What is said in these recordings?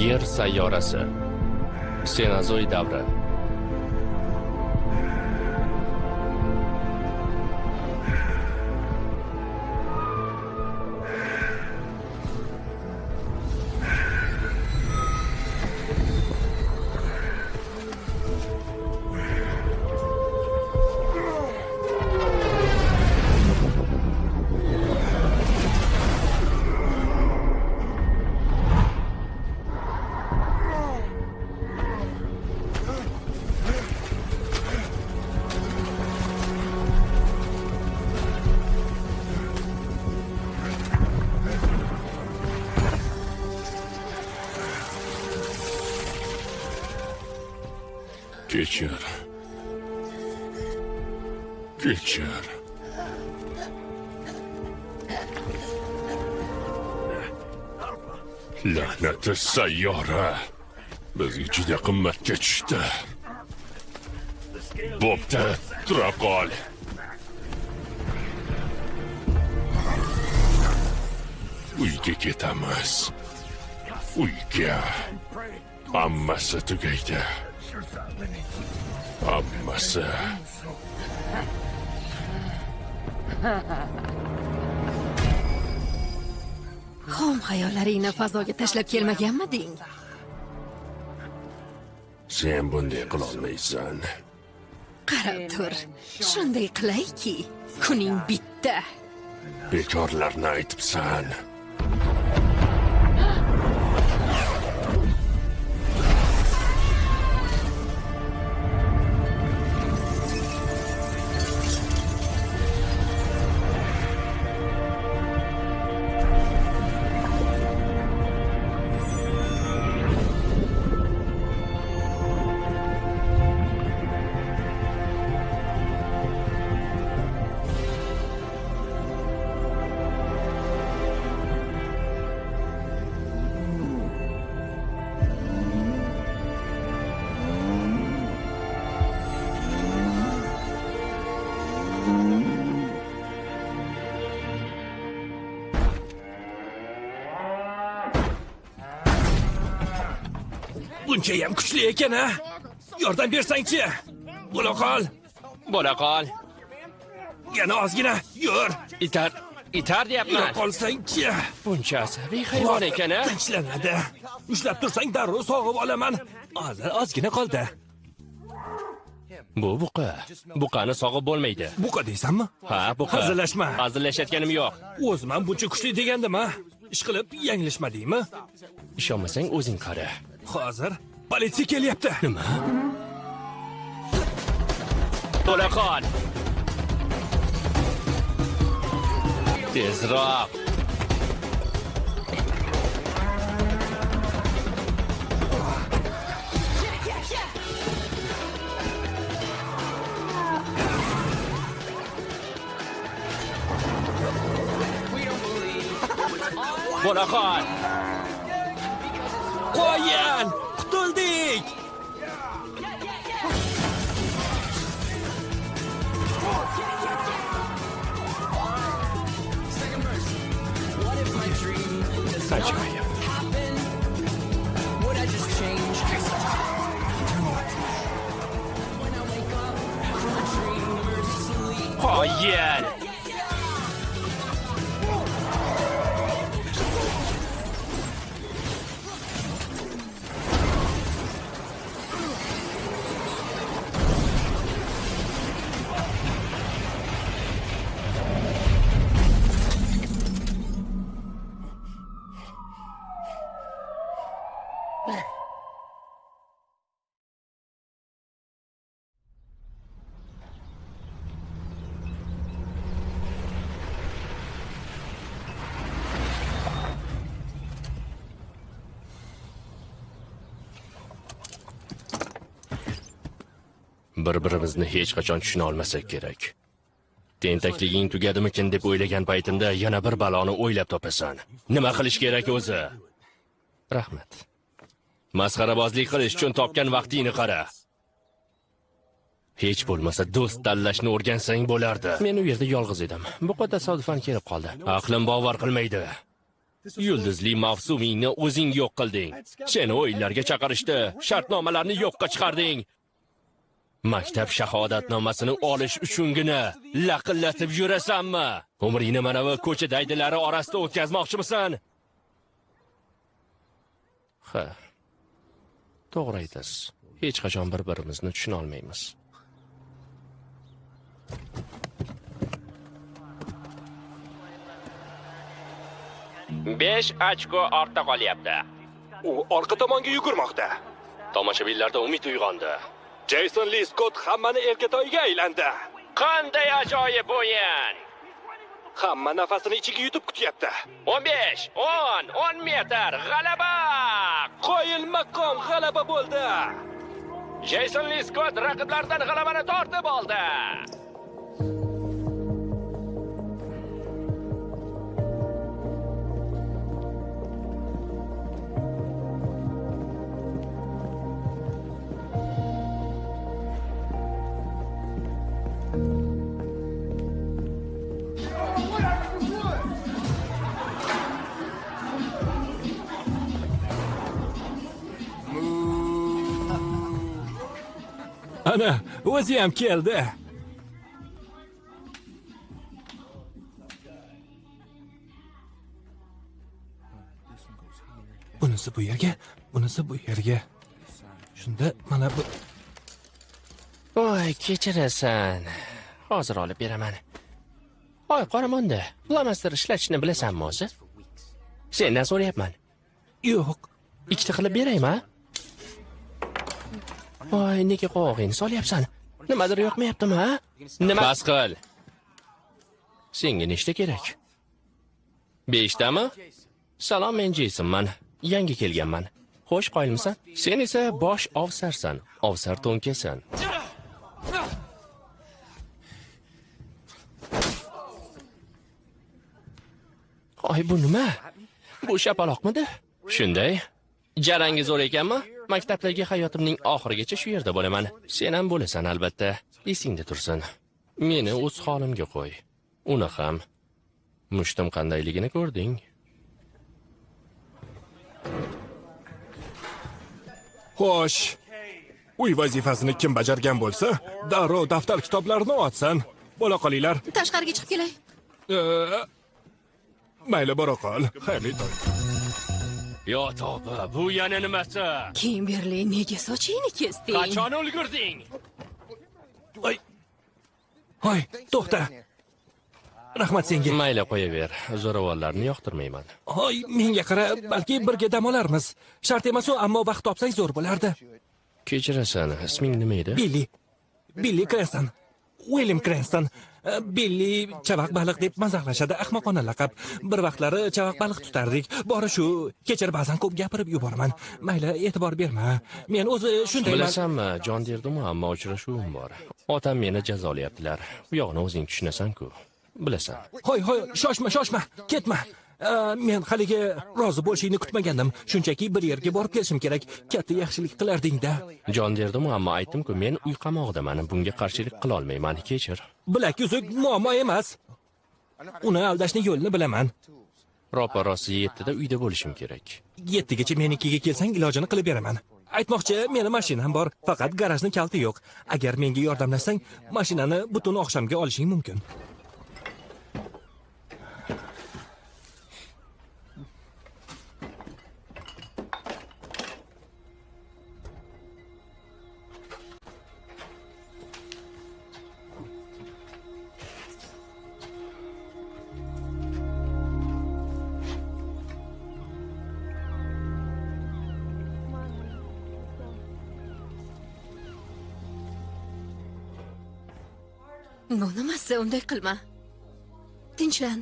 Yer sayyorasi. Senozoy davri. Kechir. Kechir. La'nati sayyora. Bizga juda qimmatga tushdi. Bo'pti, tura qol. Uyga ketamiz. Uyga. Hammasi tugaydi. Hammasi. Xom xayollaringni fazoga tashlab kelmaganmiding? Sen bunday qilolmaysan. Qarab tur. Shunday qilayki, kuning bitta. Bekorlarni aytibsan. Bunchayam kuchli ekan a? Yordam bersangchi. Bo'la qol. Bo'la qol. Yana ozgina yur. Itar, itar deyapman. Yura qolsangchi. Buncha asabiy hayvon ekan a? Tinchlanadi. Ushlab tursang darrov sog'ib olaman. Hozir ozgina qoldi. Bu buqa. Buqani sog'ib bo'lmaydi. Buqa deysanmi? Ha, buqa. Hazillashma. Hazillashayotganim yo'q. O'zim ham buncha kuchli degandim a? Ish qilib yanglishmadingmi? Ishonmasang o'zing qara. Hozir politsiya kelyapti. Nima? Bo'la qol. Tezroq. Bo'la qol. Qo'yil! Qutuldik! Ajoyib. Qo'yil! Bir-birimizni hech qachon tushuna olmasak kerak. Tentakliging tugadimikin deb o'ylagan paytimda yana bir baloni o'ylab topasan. Nima qilish kerak o'zi? Rahmat. Masxarabozlik qilish uchun topgan vaqtingni qara. Hech bo'lmasa do'st tanlashni o'rgansang bo'lardi. Men u yerda yolg'iz edim. Bu tasodifan kelib qoldi. Aqlim bovar qilmaydi. Yulduzli mavsumingni o'zing yo'q qilding. Seni o'yinlarga chaqirishdi, shartnomalarni yo'qqa chiqarding. Maktab shahodatnomasini olish uchungina laqillatib yurasanmi? Umringni mana bu ko'cha daydilari orasida o'tkazmoqchimisan? Ha. To'g'ri aytasiz. Hech qachon bir-birimizni tushuna olmaymiz. Besh ochko ortda qolyapti. U orqa tomonga yugurmoqda. Tomoshabinlarda umid uyg'ondi. Jason Lee Scott hammani erkatoyiga aylandi. Qanday ajoyib o'yin! Hamma nafasini ichiga yutib kutyapti. 15, 10, 10 metr g'alaba! Qoyil maqom g'alaba bo'ldi. Jason Lee Scott raqiblardan g'alabani tortib oldi. Ana, o'zi ham keldi. Bunisi bu yerga, bunisi bu yerga. Shunda mana bu. Voy, kechirasan. Hozir olib beraman. Voy, qoramonda, flomaster ishlatishni bilasanmi o'zi? Sendan so'rayapman. Yo'q. Ikkita qilib beraymi? Voy, nega qovog'ingni solyapsan? Nimadir yoqmayaptimi, ha? Nima? Bas qil. Senga nechta kerak? 5 tami? Salom, men Jasonman. Yangi kelganman. Xo'sh, qoyilmisan? Sen esa bosh ovsarsan, ovsar to'nkasan. Oy, bu nima? Bu shapaloqmidi? Shunday. Jarangi zo'r ekanmi? Maktabdagi hayotimning oxirigacha shu yerda bo'laman. Sen ham bo'lasan albatta. Esingda tursin. Meni o'z holimga qo'y. Uni ham. Mushtim qandayligini ko'rding. Xo'sh. Uy vazifasini kim bajargan bo'lsa, darrov daftar kitoblarini otsin. Bo'la qolinglar. Tashqariga chiqib kelay. Mayli, bora qol. Xayrli tong. Yo tavba, bu yana nimasi? Kimberli, nega sochingni kesding? Qachon ulgurding? Oy. Hoy, to'xta. Rahmat senga. Mayli, qo'yaver. Zo'ravonlarni yoqtirmayman. Hoy, menga qara, balki birga dam olarmiz. Shart emas-u, ammo vaqt topsang zo'r bo'lardi. Kechirasan, isming nima edi? Billi. Billi Krenston. William Krenston. Billi chavaq baliq deb mazaxlashadi, ahmoqona laqab. Bir vaqtlari chavaq baliq tutardik. Bori shu, kechir, ba'zan ko'p gapirib yuboraman. Mayli, e'tibor berma. Men o'zi shundayman. Bilasanmi, jon derdim, ammo uchrashuvim bor. Otam meni jazolayaptilar. U yog'ini o'zing tushunasan-ku. Bilasan. Hoy, hoy, shoshma, shoshma. Ketma. Men haligi rozi bo'lishingni kutmagandim. Shunchaki bir yerga borib kelishim kerak. Katta yaxshilik qilarding-da. Jon derdim, ammo aytdim-ku, men uy qamog'idaman. Bunga qarshilik qila olmayman. Kechir. Bilak yuzuk muammo emas. Uni aldashning yo'lini bilaman. Ropa-rosa 7da uyda bo'lishim kerak. 7gacha menikiga kelsang ilojini qilib beraman. Aytmoqchi, meni mashinam bor, faqat garajning kaliti yo'q. Agar menga yordamlashsang, mashinani butun oqshomga olishing mumkin. Bu nimasi, unday qilma. Tinchlan,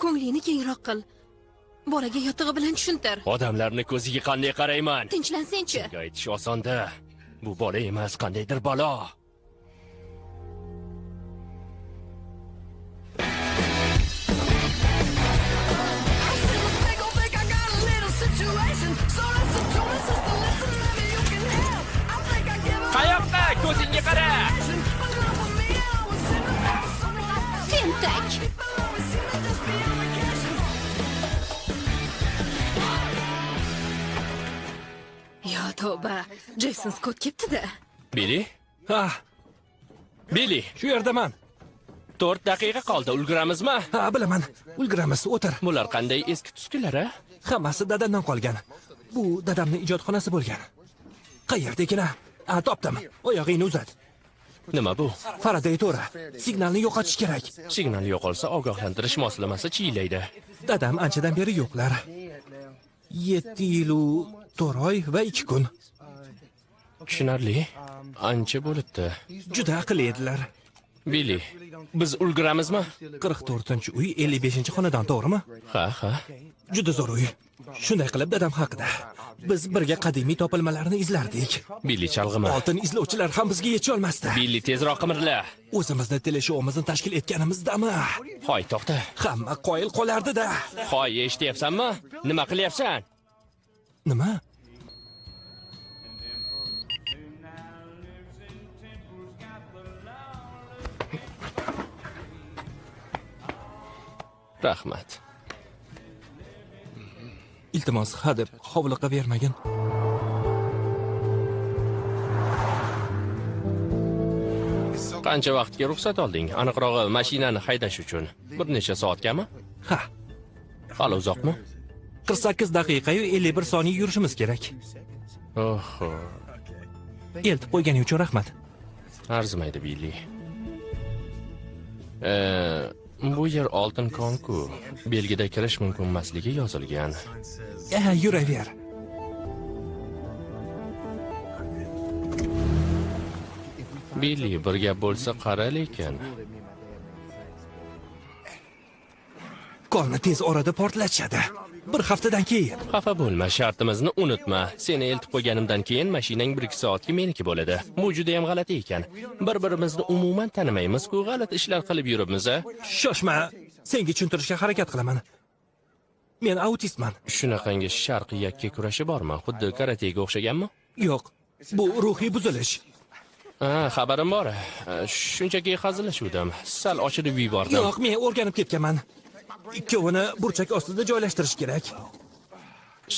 ko'nglingni kengroq qil. Bolaga yotig'i bilan tushuntir. Odamlarni ko'ziga qanday qarayman? Tinchlan senchi. Senga aytish osonda. Bu bola emas, qandaydir balo. Yo tavba, Jason Scott ketdi-da. Billy? Ha. Billy, shu yerdaman. 4 daqiqa qoldi, ulguramizmi? Ha, bilaman. Ulguramiz, o'tir. Bular qanday eski tuskilar, a? Hammasi dadamdan qolgan. Bu dadamning ijodxonasi bo'lgan. Qayerda ekan? A, topdim. Oyog'ingni uzat. Nima bu? Faraday to'ri. Signalni yo'qotish kerak. Signal yo'qolsa ogohlantirish moslamasi chiylaydi. Dadam anchadan beri yo'qlar. 7 yil 4 oy va 2 kun. Tushunarli. Ancha bo'libdi. Juda aqlli edilar. Billy, biz ulguramizmi? 44-uy, 55-xonadon, to'g'rimi? Ha, ha. Juda zo'r uy. Shunday qilib dadam haqida. Biz birga qadimiy topilmalarni izlardik. Billy, chalg'ima. Oltin izlovchilar ham bizga yetisha olmasdi. Billy, tezroq qimirla. O'zimizni teleshoumizni tashkil etganimizdami? Hoy, to'xta. Hamma qoyil qolardi-da. Hoy, eshityapsanmi? Nima qilyapsan? Nima? Rahmat. Iltimos, ha deb hovliqa bermagin. Qancha vaqtga ruxsat olding? Aniqrog'i, mashinani haydash uchun. Bir necha soatgami? Ha. Hali uzoqmi? 48 daqiqa 51 soniya yurishimiz kerak. Oho. Eltib qo'yganing uchun rahmat. Arzimaydi, Billy. Bu yer oltin kon-ku. Belgida kirish mumkin emasligi yozilgan. Yuraver. Billy, bir gap bo'lsa qara lekin. Konni tez orada portlatishadi. Bir haftadan keyin. Xafa bo'lma, shartimizni unutma. Seni eltib qo'yganimdan keyin mashinang 1-2 soatga meniki bo'ladi. Bu juda ham g'alati ekan. Bir-birimizni umuman tanimaymiz-ku, g'alati ishlar qilib yuribmiz-a? Shoshma, senga tushuntirishga harakat qilaman. Men autistman. Shunaqangi sharq yakka kurashi bormi? Xuddi karatega o'xshaganmi? Yo'q, bu ruhiy buzilish. Ha, xabarim bor. Shunchaki hazillashuvdim. Sal ochilib yubordim. Yo'q, men o'rganib ketganman. Ikkovini burchak ostida joylashtirish kerak.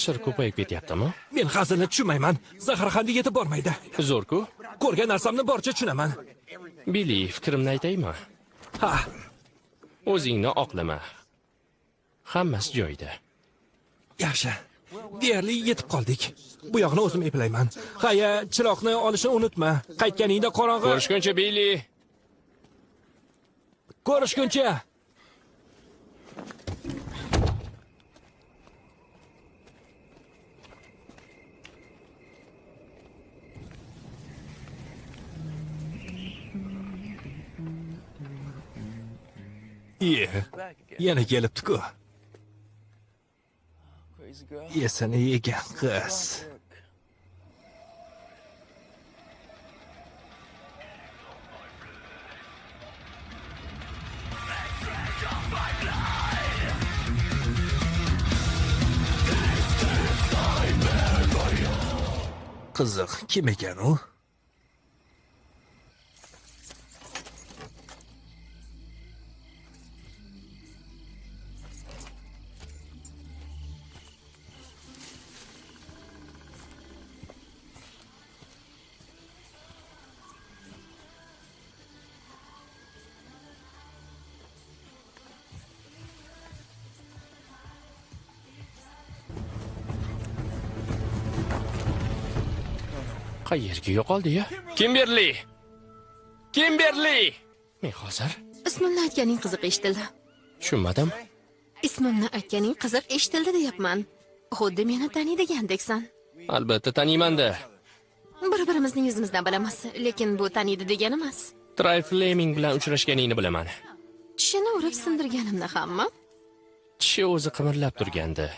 Shir ko'payib ketyaptimi? Men hazilni tushunmayman. Zaharxanda yetib bormaydi. Zo'r-ku. Ko'rgan narsamni boricha tushunaman. Billy, fikrimni aytaymi? Ha. O'zingni oqlama. Hammasi joyida. Yaxshi. Deyarli yetib qoldik. Bu yoqni o'zim eplayman. Haya, chiroqni olishni unutma. Qaytganingda qorong'i. Ko'rishguncha, Billy. Ko'rishguncha. Yana kelibdi-ku. Esini yegan qiz. Qiziq, kim ekan u? Qayerga yo'qoldi ya? Kimberli! Kimberli! Men hozir ismimni aytganing qiziq eshitildi. Tushunmadim. Ismimni aytganing qiziq eshitildi deyapman. Xuddi meni taniydigandeksan. Albatta taniyman-da. Bir-birimizning yuzimizdan bilamiz, lekin bu taniydi degani emas. Tray Fleming bilan uchrashganingni bilaman. Tishini urib sindirganimni hammi? Tishi o'zi qimirlab turgandi.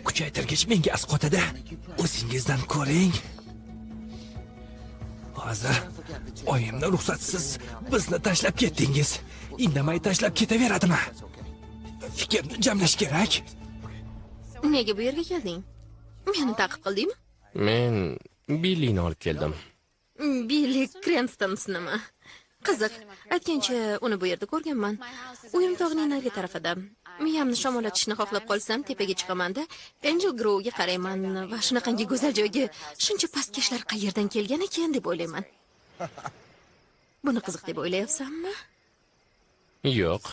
Kuchaytirgich menga asqotadi. O'zingizdan ko'ring. Hozir oyimni ruxsatsiz bizni tashlab ketdingiz. Indamay tashlab ketaveradimi? Fikrni jamlash kerak. Nega bu yerga kelding? Meni ta'qib qildingmi? Men Billini olib keldim. Billi Krenston'nimi? Qiziq, aytgancha uni bu yerda ko'rganman. Uyim tog'ning narigi tarafida. Miyamni shamollatishni xohlab qolsam, tepaga chiqaman-da, Angel Grove'ga qarayman va shunaqangi go'zal joyga shuncha pastkashlar qayerdan kelgan ekan deb o'ylayman. Buni qiziq deb o'ylayapsanmi? Yo'q,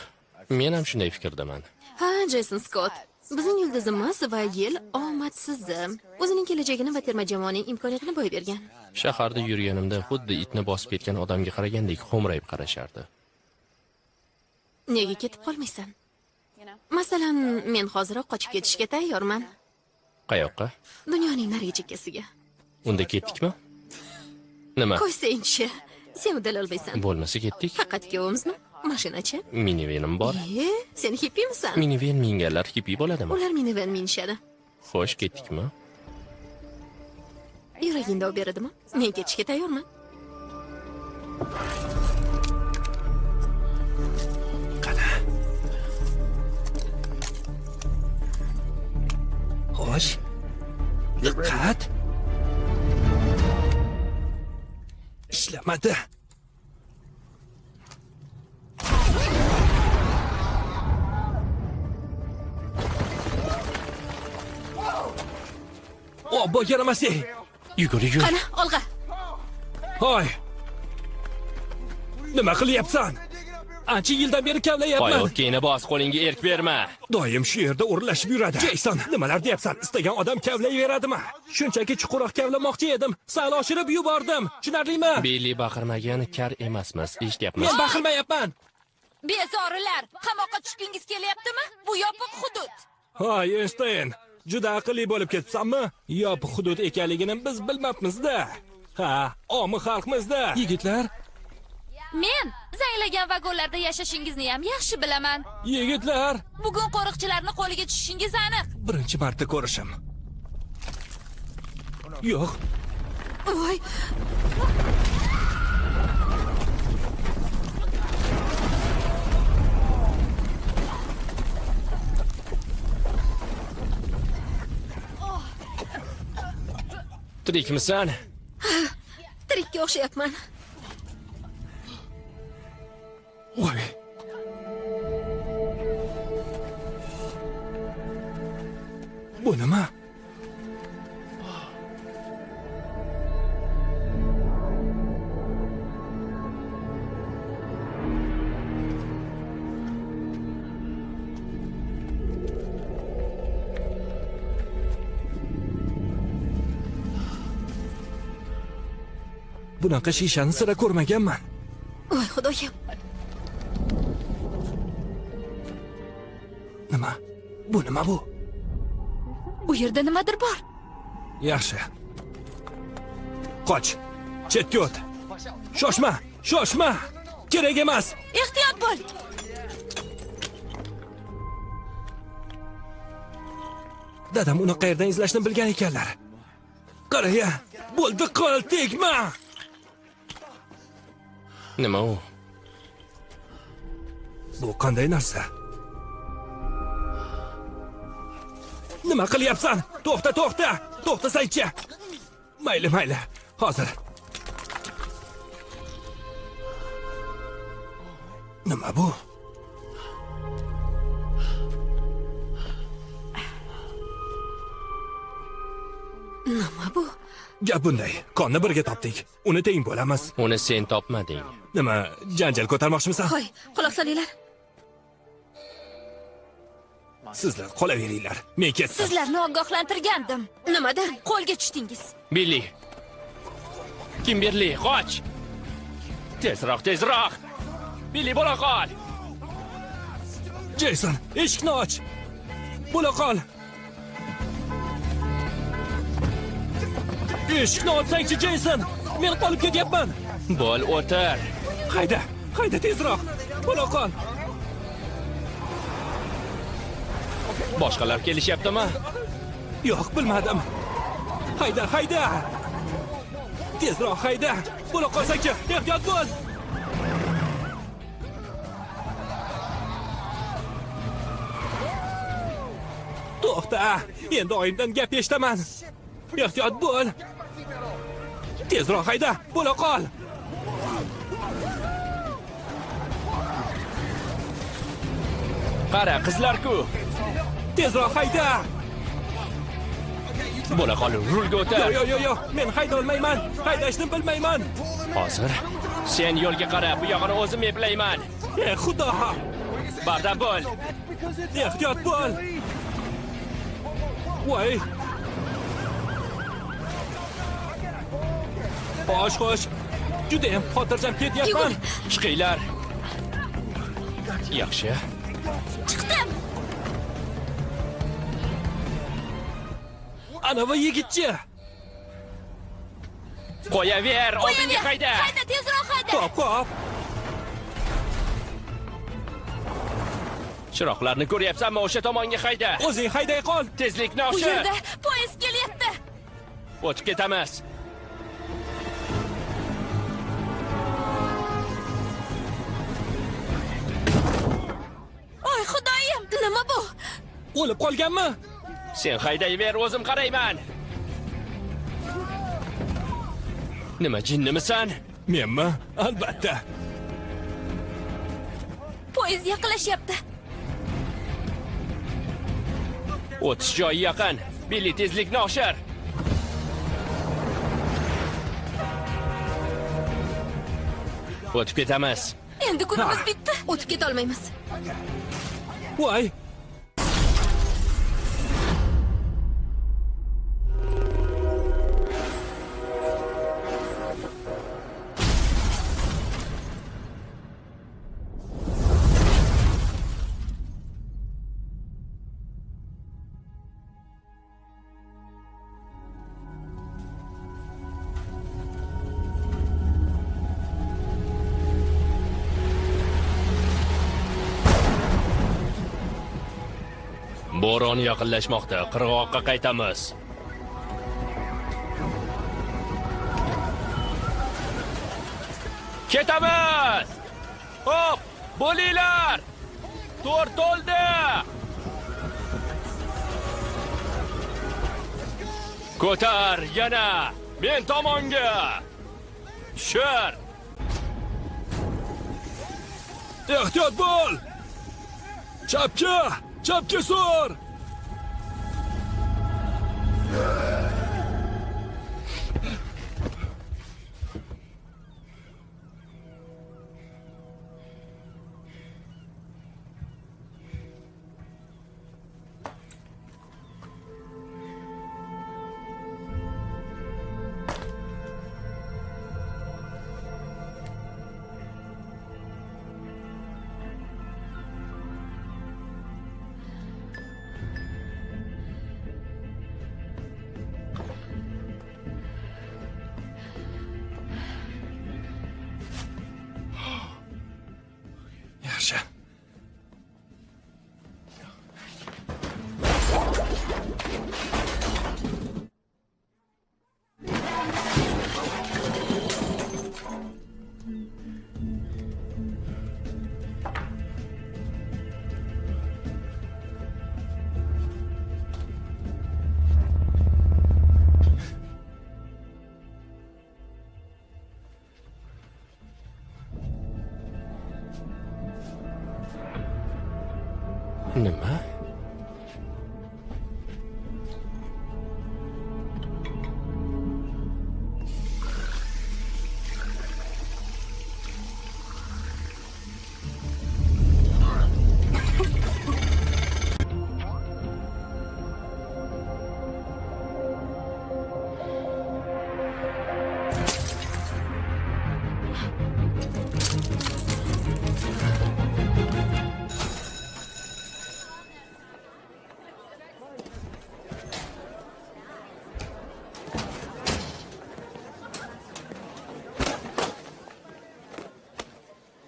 men ham shunday fikrdaman. Ha, Jason Scott. Bizning yulduzimiz va yil omadsizi. O'zining kelajagini va terma jamoaning imkoniyatini boy bergan. Shaharda yurganimda xuddi itni bosib ketgan odamga qaragandek xo'mrayib qarashardi. Nega ketib qolmaysan? Masalan, men hoziroq qochib ketishga tayyorman. Qayoqqa? Dunyoning narigi chekkasiga. Unda ketdikmi? Nima? Qo'ysangchi, sen uddalolmaysan. Bo'lmasa ketdik. Faqat ikkovimizmi? Mashinachi? Minivenim bor. Sen hippimisan? Miniven minganlar hippi bo'ladimi? Ular miniven minishadi. Xo'sh, ketdikmi? Yuragingda olib beradimi? Men ketishga tayyorman. Qani? Xo'sh. Diqqat. Ishlamadi. Obbo, yaramasey. Yugur, yugur. Qani, olg'a. Hoy. Nima qilyapsan? Ancha yildan beri kavlayapman. Qo'y, o'tkingni bos, qo'lingga erk berma. Doim shu yerda o'rlashib yuradi. Jason, nimalar deyapsan? Istagan odam kavlayveradimi? Shunchaki chuqurroq kavlamoqchi edim. Sal oshirib yubordim. Tushunarlimi? Billi baqirmagan kar emasmiz, eshityapmiz. Men baqirmayapman. Bezorilar, qamoqqa tushgingiz kelyaptimi? Bu yopiq hudud. Hoy, Einstein. Juda aqlli bo'lib ketsanmi? Yopiq hudud ekanligini biz bilmabmiz-da. Ha, omi xalqmizda. Yigitlar, men zanglagan vagonlarda yashashingizni ham yaxshi bilaman. Yigitlar, bugun qo'riqchilarning qo'liga tushishingiz aniq. Birinchi marta ko'rishim. Yo'q. Voy. Tirikmisan? Tirikka o'xshayapman. Voy. Bu nima? Bunaqa shishani sira ko'rmaganman. Voy xudoyim. Nima? Bu nima bu? U yerda nimadir bor. Yaxshi. Qoch. Chetga o't. Shoshma, shoshma. Kerak emas. Ehtiyot bo'l. Dadam uni qayerdan izlashni bilgan ekanlar. Qara-ya, bo'ldi, qo'l tegma. Nima u? Bu qanday narsa? Nima qilyapsan? To'xta, to'xta! To'xtasangchi! Mayli, mayli. Hozir. Nima bu? Nima bu? Gap bunday. Konni birga topdik. Uni teng bo'lamiz. Uni sen topmading. Nima, janjal ko'tarmoqchimisan? Qo'y, quloq solinglar. Sizlar qolaveringlar. Men ketdim. Sizlarni ogohlantirgandim. Nimadan? Qo'lga tushdingiz. Billi. Kimberli, qoch. Tezroq, tezroq. Billi, bo'la qol. Jason, eshikni och. Bo'la qol. Eshikni ochsangchi, Jason. Men qolib ketyapman. Bo'l, o'tir. Hayda, hayda tezroq. Bo'la qol. Boshqalar kelishyaptimi? Yo'q, bilmadim. Hayda, hayda. Tezroq hayda. Bo'la qolsangchi, ehtiyot bo'l. To'xta, endi oyimdan gap eshitaman. Ehtiyot bo'l. Tezroq hayda, bo'la qol. Qara, qizlar-ku. Tezroq hayda. Bo'la qol, rulga o'tar. Yo, yo, yo, men hayda olmayman. Haydashni bilmayman. Hozir sen yo'lga qara, bu yog'ini o'zim eplayman. Ey xudo! Bardam bo'l. Ehtiyot bo'l. Voy. Xo'sh, xo'sh. Juda ham xotirjam ketyapman. Chiqinglar. Yaxshi. Chiqdim. Ana va yigitcha. Qo'yaver, oldinga hayda. Hayda, tezroq hayda. Hop, hop. Chiroqlarni ko'ryapsanmi? O'sha tomonga hayda. O'zing hayday qol. Tezlikni oshir. Bu yerda poyezd kelyapti. O'tib ketamiz. Oy, xudoyim, nima bu? O'lib qolganmi? Sen haydayver, o'zim qarayman. Nima, jinnimisan? Menmi? Albatta. Poyezd yaqinlashyapti. O'tish joyi yaqin. Billi, tezlikni oshir. O'tib ketamiz. Endi kunimiz bitdi. O'tib keta olmaymiz. Voy! Bo'ron yaqinlashmoqda. Qirg'oqqa qaytamiz. Ketamiz! Hop, bo'linglar! To'rt to'ldi! Ko'tar yana men tomonga. Tushir. Ehtiyot bo'l! Chapga! Chapga sur! Yaxshi. Nima?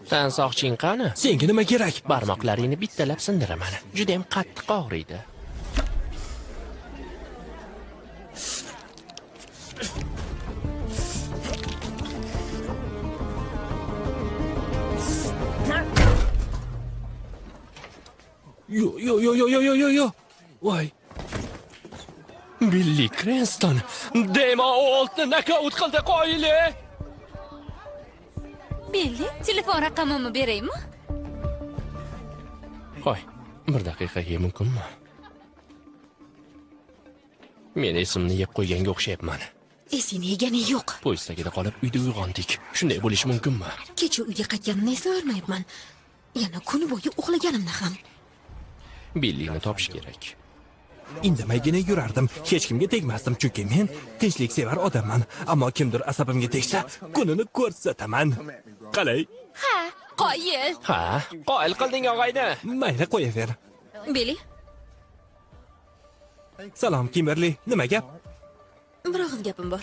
Tansoqching qani? Senga nima kerak? Barmoqlaringni bittalab sindiraman. Juda ham qattiq og'riydi. Yo yo yo yo yo yo yo yo. Voy. Billi Krenston Dema Oltni nokaut qildi, qoyili. Billi, telefon raqamimni beraymi? Qo'y, bir daqiqaga mumkinmi? Men esimni yeb qo'yganga o'xshayapman. Esingni yegani yo'q. Poyezd tagida qolib uyda uyg'ondik. Shunday bo'lishi mumkinmi? Kecha uyga qaytganimni eslay olmayapman. Yana kun bo'yi uxlaganimni ham. Billini topish kerak. Indamaygina yurardim, hech kimga tegmasdim, chunki men tinchliksevar odamman. Ammo kimdir asabimga tegsa, kunini ko'rsataman. Qalay? Ha, qoyil. Ha, qoyil qilding og'ayni. Mayli, qo'yaver. Billi. Salom, Kimberli. Nima gap? Bir og'iz gapim bor.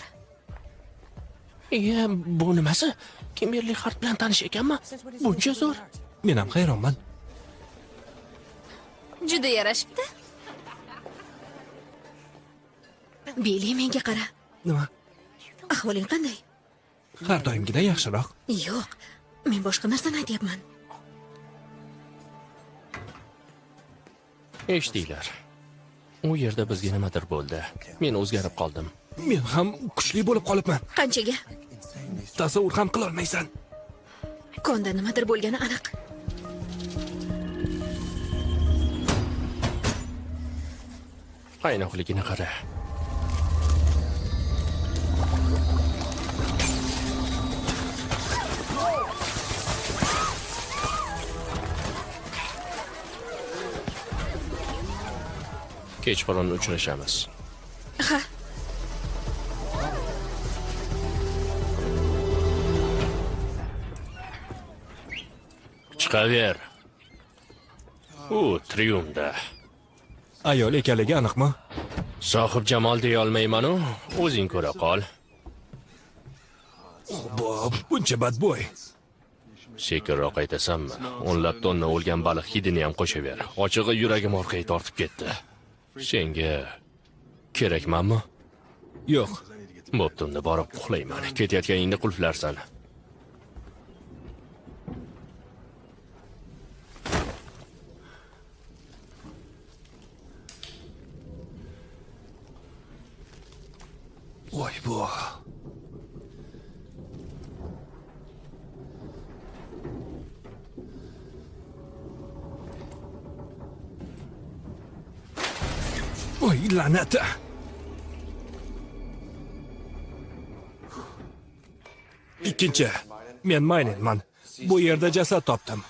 Iya, bu nimasi? Kimberli Hart bilan tanish ekanmi? Buncha zo'r. Men ham hayronman. Juda yarashibdi. Billi, menga qara. Nima? Ahvoling qanday? Har doimgidan yaxshiroq. Yo'q, men boshqa narsani aytyapman. Eshitdinglar. U yerda bizga nimadir bo'ldi. Men o'zgarib qoldim. Men ham kuchli bo'lib qolibman. Qanchaga? Tasavvur ham qila olmaysan. Konda nimadir bo'lgani aniq. Qaynoqligini qara. Kechqurun uchrashamiz. Ha. Chiqaver. U triumda. Ayol ekanligi aniqmi? Sohib jamol deya olmayman-u, o'zing ko'ra qol. Bob, buncha badbo'y. Sekinroq aytasanmi? O'nlab tonna o'lgan baliq hidini ham qo'shaver. Ochig'i yuragim orqaga tortib ketdi. Senga kerakmanmi? Yo'q. Bo'pti, unda borib uxlayman. Ketayotganingda qulflarsan. Voy bu. Voy la'nat. Ikkinchi, men Maylinman. Bu yerda jasad topdim.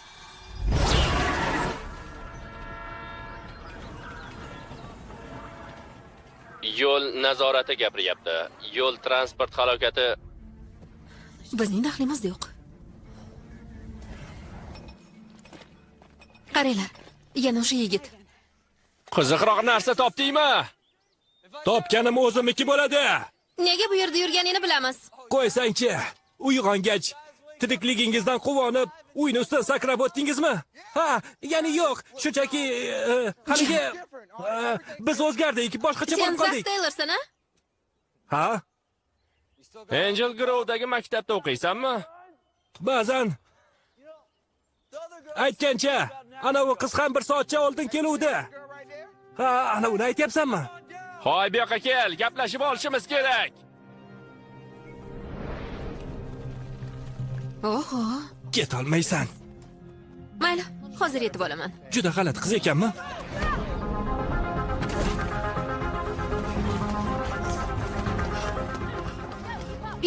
Yo'l nazorati gapiryapti. Yo'l transport halokati bizning daxlimizda yo'q. Qaranglar, yana o'sha yigit. Qiziqroq narsa topdingmi? Topganim o'zimniki bo'ladi. Nega bu yerda yurganingni bilamiz. Qo'ysangchi, uyg'ongach tirikligingizdan quvonib, uyni ustidan sakrab o'tdingizmi? Ha, ya'ni yo'q, shunchaki haligi biz o'zgardik, boshqacha bo'lib qoldik. Sen Zak Taylorsan, a? Ha? Angel Grove'dagi maktabda o'qiysanmi? Ba'zan. Aytgancha, ana u qiz ham bir soatcha oldin keluvdi. Ha, ana uni aytyapsanmi? Hoy, bu yoqqa kel, gaplashib olishimiz kerak. Oho. Ketolmaysan. Mayli, hozir yetib olaman. Juda g'alati qiz ekanmi?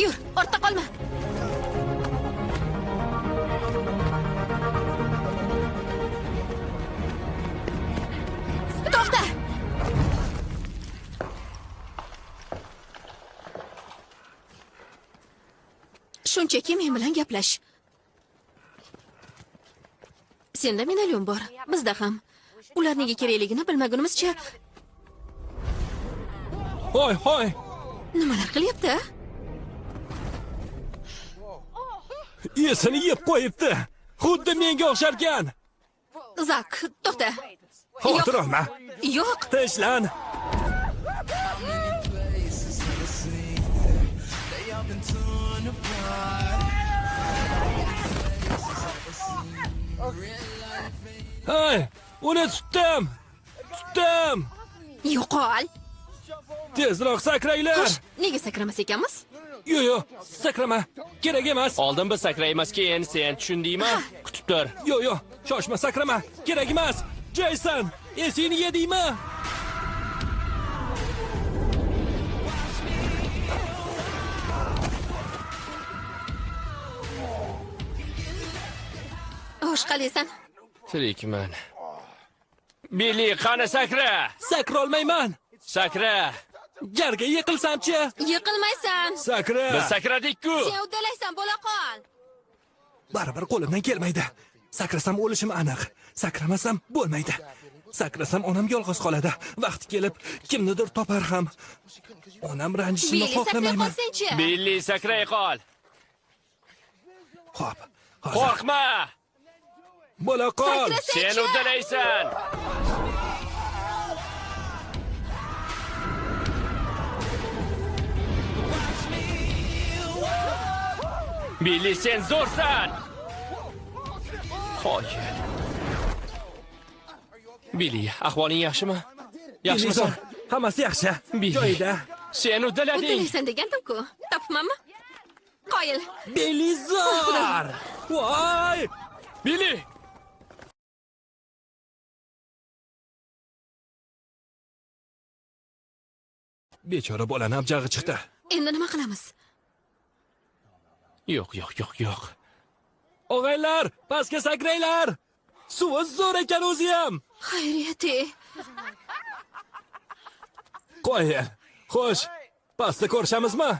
Yur, ortda qolma. To'xta! Shunchaki men bilan gaplash. Senda medalyon bor, bizda ham. Ular nega kerakligini bilmagunimizcha. Hoy, hoy. Nimalar qilyapti? Esini yeb qo'yibdi. Xuddi menga o'xsharkan. Zak, to'xta. Xavotir olma. Yo'q. Tinchlan. Hey, uni tutdim. Tutdim. Yo'qol. Tezroq sakranglar. Xo'sh, nega sakramas ekanmiz? Yo'q, yo'q, sakrama. Kerak emas. Oldin biz sakraymiz, keyin sen, tushundingmi? Kutib tur. Yo'q, yo'q, shoshma, sakrama. Kerak emas. Jason, esingni yedingmi? Xo'sh, qalaysan? Tirikman. Billy, qani sakra? Sakrolmayman. Sakra. Jarga yiqilsam-chi? Yiqilmaysan. Sakra. Biz sakradik-ku. Sen uddalaysan, bo'la qol. Baribir qo'limdan kelmaydi. Sakrasam o'lishim aniq. Sakramasam bo'lmaydi. Sakrasam onam yolg'iz qoladi. Vaqti kelib kimnidir topar ham. Onam ranjishini xohlamayman. Billy, sakray qol. Xo'p, hozir. Qo'rqma. Bo'la qol. Sen uddalaysan. Billy, sen zo'rsan. Qoyil. Billy, ahvoling yaxshimi? Yaxshimisan? Hammasi yaxshi. Joyida. Sen uddalading. Uddalaysan degandim-ku. Topmanmi? Qoyil. Billy zo'r. Voy! Billy! Bechora bolani abjag'i chiqdi. Endi nima qilamiz? Yo'q, yo'q, yo'q, yo'q. Og'aylar, pastga sakranglar. Suvi zo'r ekan o'zi ham. Xayriyat. Qo'y. Xo'sh, pastda ko'rishamizmi?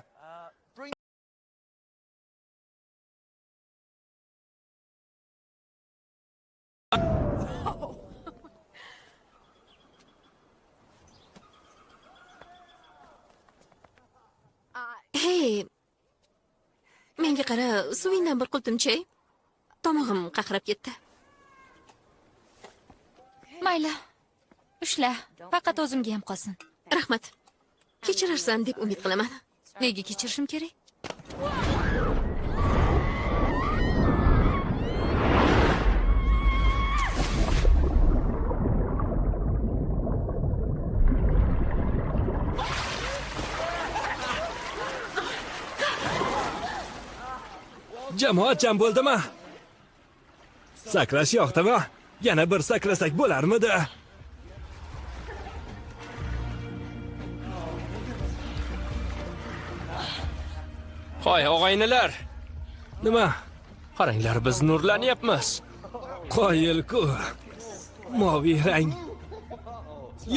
Hey. Menga qara, suvingdan bir qultumchay. Tomog'im qaqrab ketdi. Mayli. Ushla, faqat o'zimga ham qolsin. Rahmat. Kechirarsan deb umid qilaman. Nega kechirishim kerak? Jamoat jam bo'ldimi? Sakrash yoqdimi? Yana bir sakrasak bo'larmidi? Hoy, og'aynilar. Nima? Qaranglar, biz nurlanyapmiz. Qoyil-ku. Moviy rang.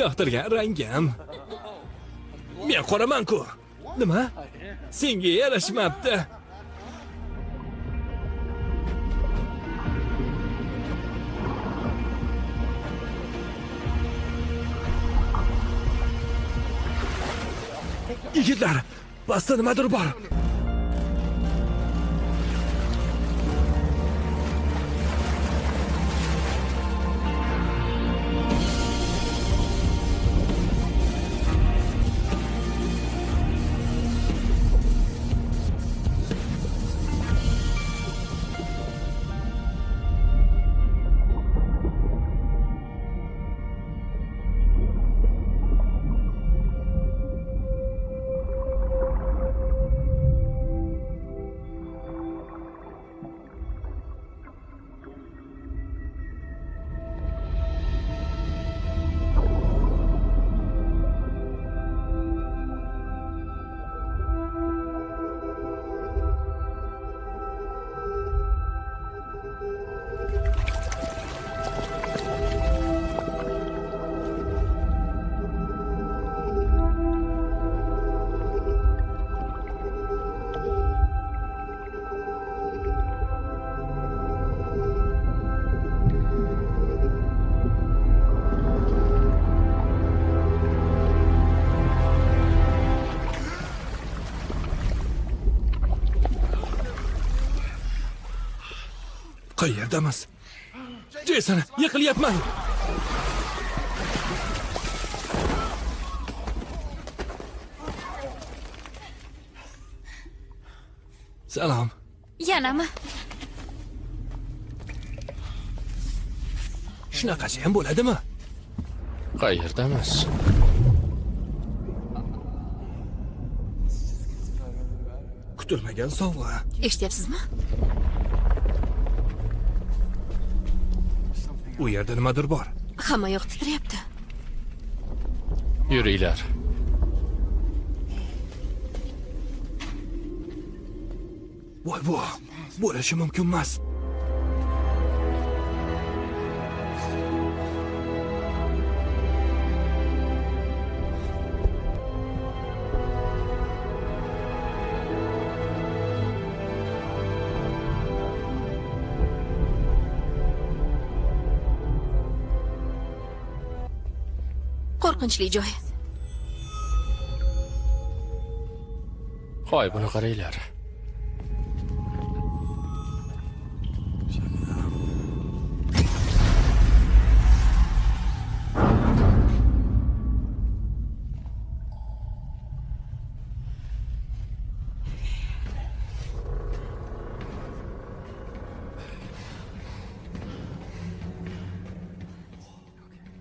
Yoqtirgan rangim. Men qoraman-ku. Nima? Senga yarashmabdi. Yigitlar, pastda nimadir bor. Qayerdamiz? Jason, yiqilyapman. Salom. Yanami? Shunaqasi ham bo'ladimi? Qayerdamiz? Kutilmagan sovg'a. Eshityapsizmi? U yerda nimadir bor. Hamma yoq titrayapti. Yuringlar. Voy bu, bo'lishi mumkin emas. Qo'rqinchli joy. Hoy, buni qaranglar.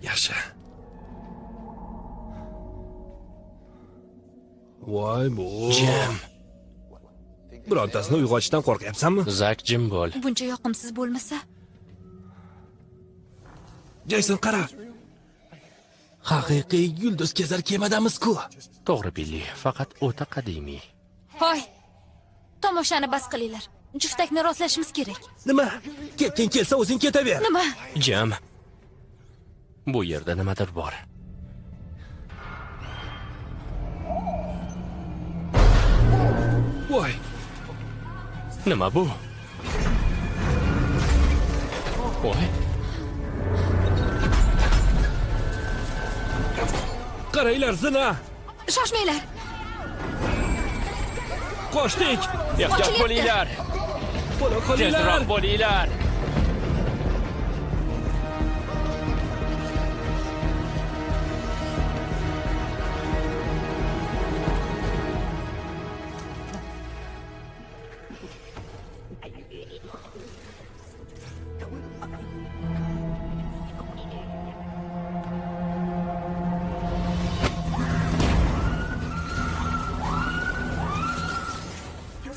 Yaxshi. Voy bu. Jim. Birontasini uyg'otishdan qo'rqyapsanmi? Zak, jim bo'l. Buncha yoqimsiz bo'lmasa. Jason, qara. Haqiqiy yulduz kezar kemadamiz-ku. To'g'ri, Billi, faqat o'ta qadimiy. Hoy. Tomoshani bas qilinglar. Juftakni rostlashimiz kerak. Nima? Ketging kelsa o'zing ketaver. Nima? Jim. Bu yerda nimadir bor. Voy. Nima bu? Voy. Qaranglar, zina. Shoshmanglar. Qochdik. Ehtiyot bo'linglar. Bo'la qolinglar. Tezroq bo'linglar.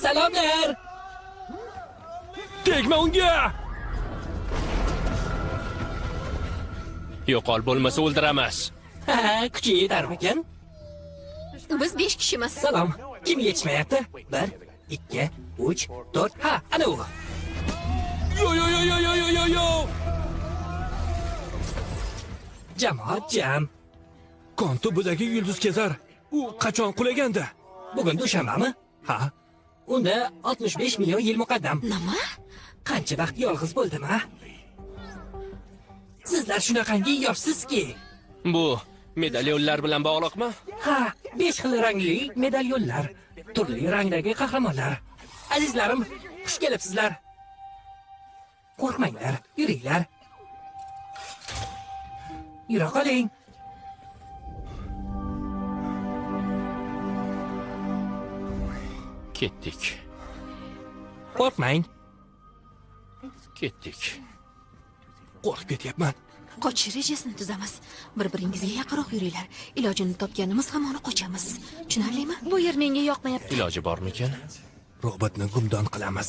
Salomlar. Tegma unga. Yo'qol, bo'lmasa o'ldiramiz. Ha, kuchi yetarmikan? Biz 5 kishimiz. Salom. Kim yetishmayapti? 1, 2, 3, 4. Ha, ana u. Yo yo yo yo yo yo yo. Jamoat jam. Kon tubidagi yulduz kezar. U qachon qulagandi? Bugun dushanbami? Ha. Unda 65 million yil muqaddam. Nima? Qancha vaqt yolg'iz bo'ldim, ha? Sizlar shunaqangi yoshsizki. Bu medalyonlar bilan bog'liqmi? Ha, 5 xil rangli medalyonlar, turli rangdagi qahramonlar. Azizlarim, xush kelibsizlar. Qo'rqmanglar, yuringlar. Yura qoling. Ketdik. Qo'rqmang. Ketdik. Qo'rqib ketyapman. Qochish rejasini tuzamiz. Bir-biringizga yaqinroq yuringlar. Ilojini topganimiz ham uni qochamiz. Tushunarlimi? Bu yer menga yoqmayapti. Iloji bormikan? Robotni gumdon qilamiz.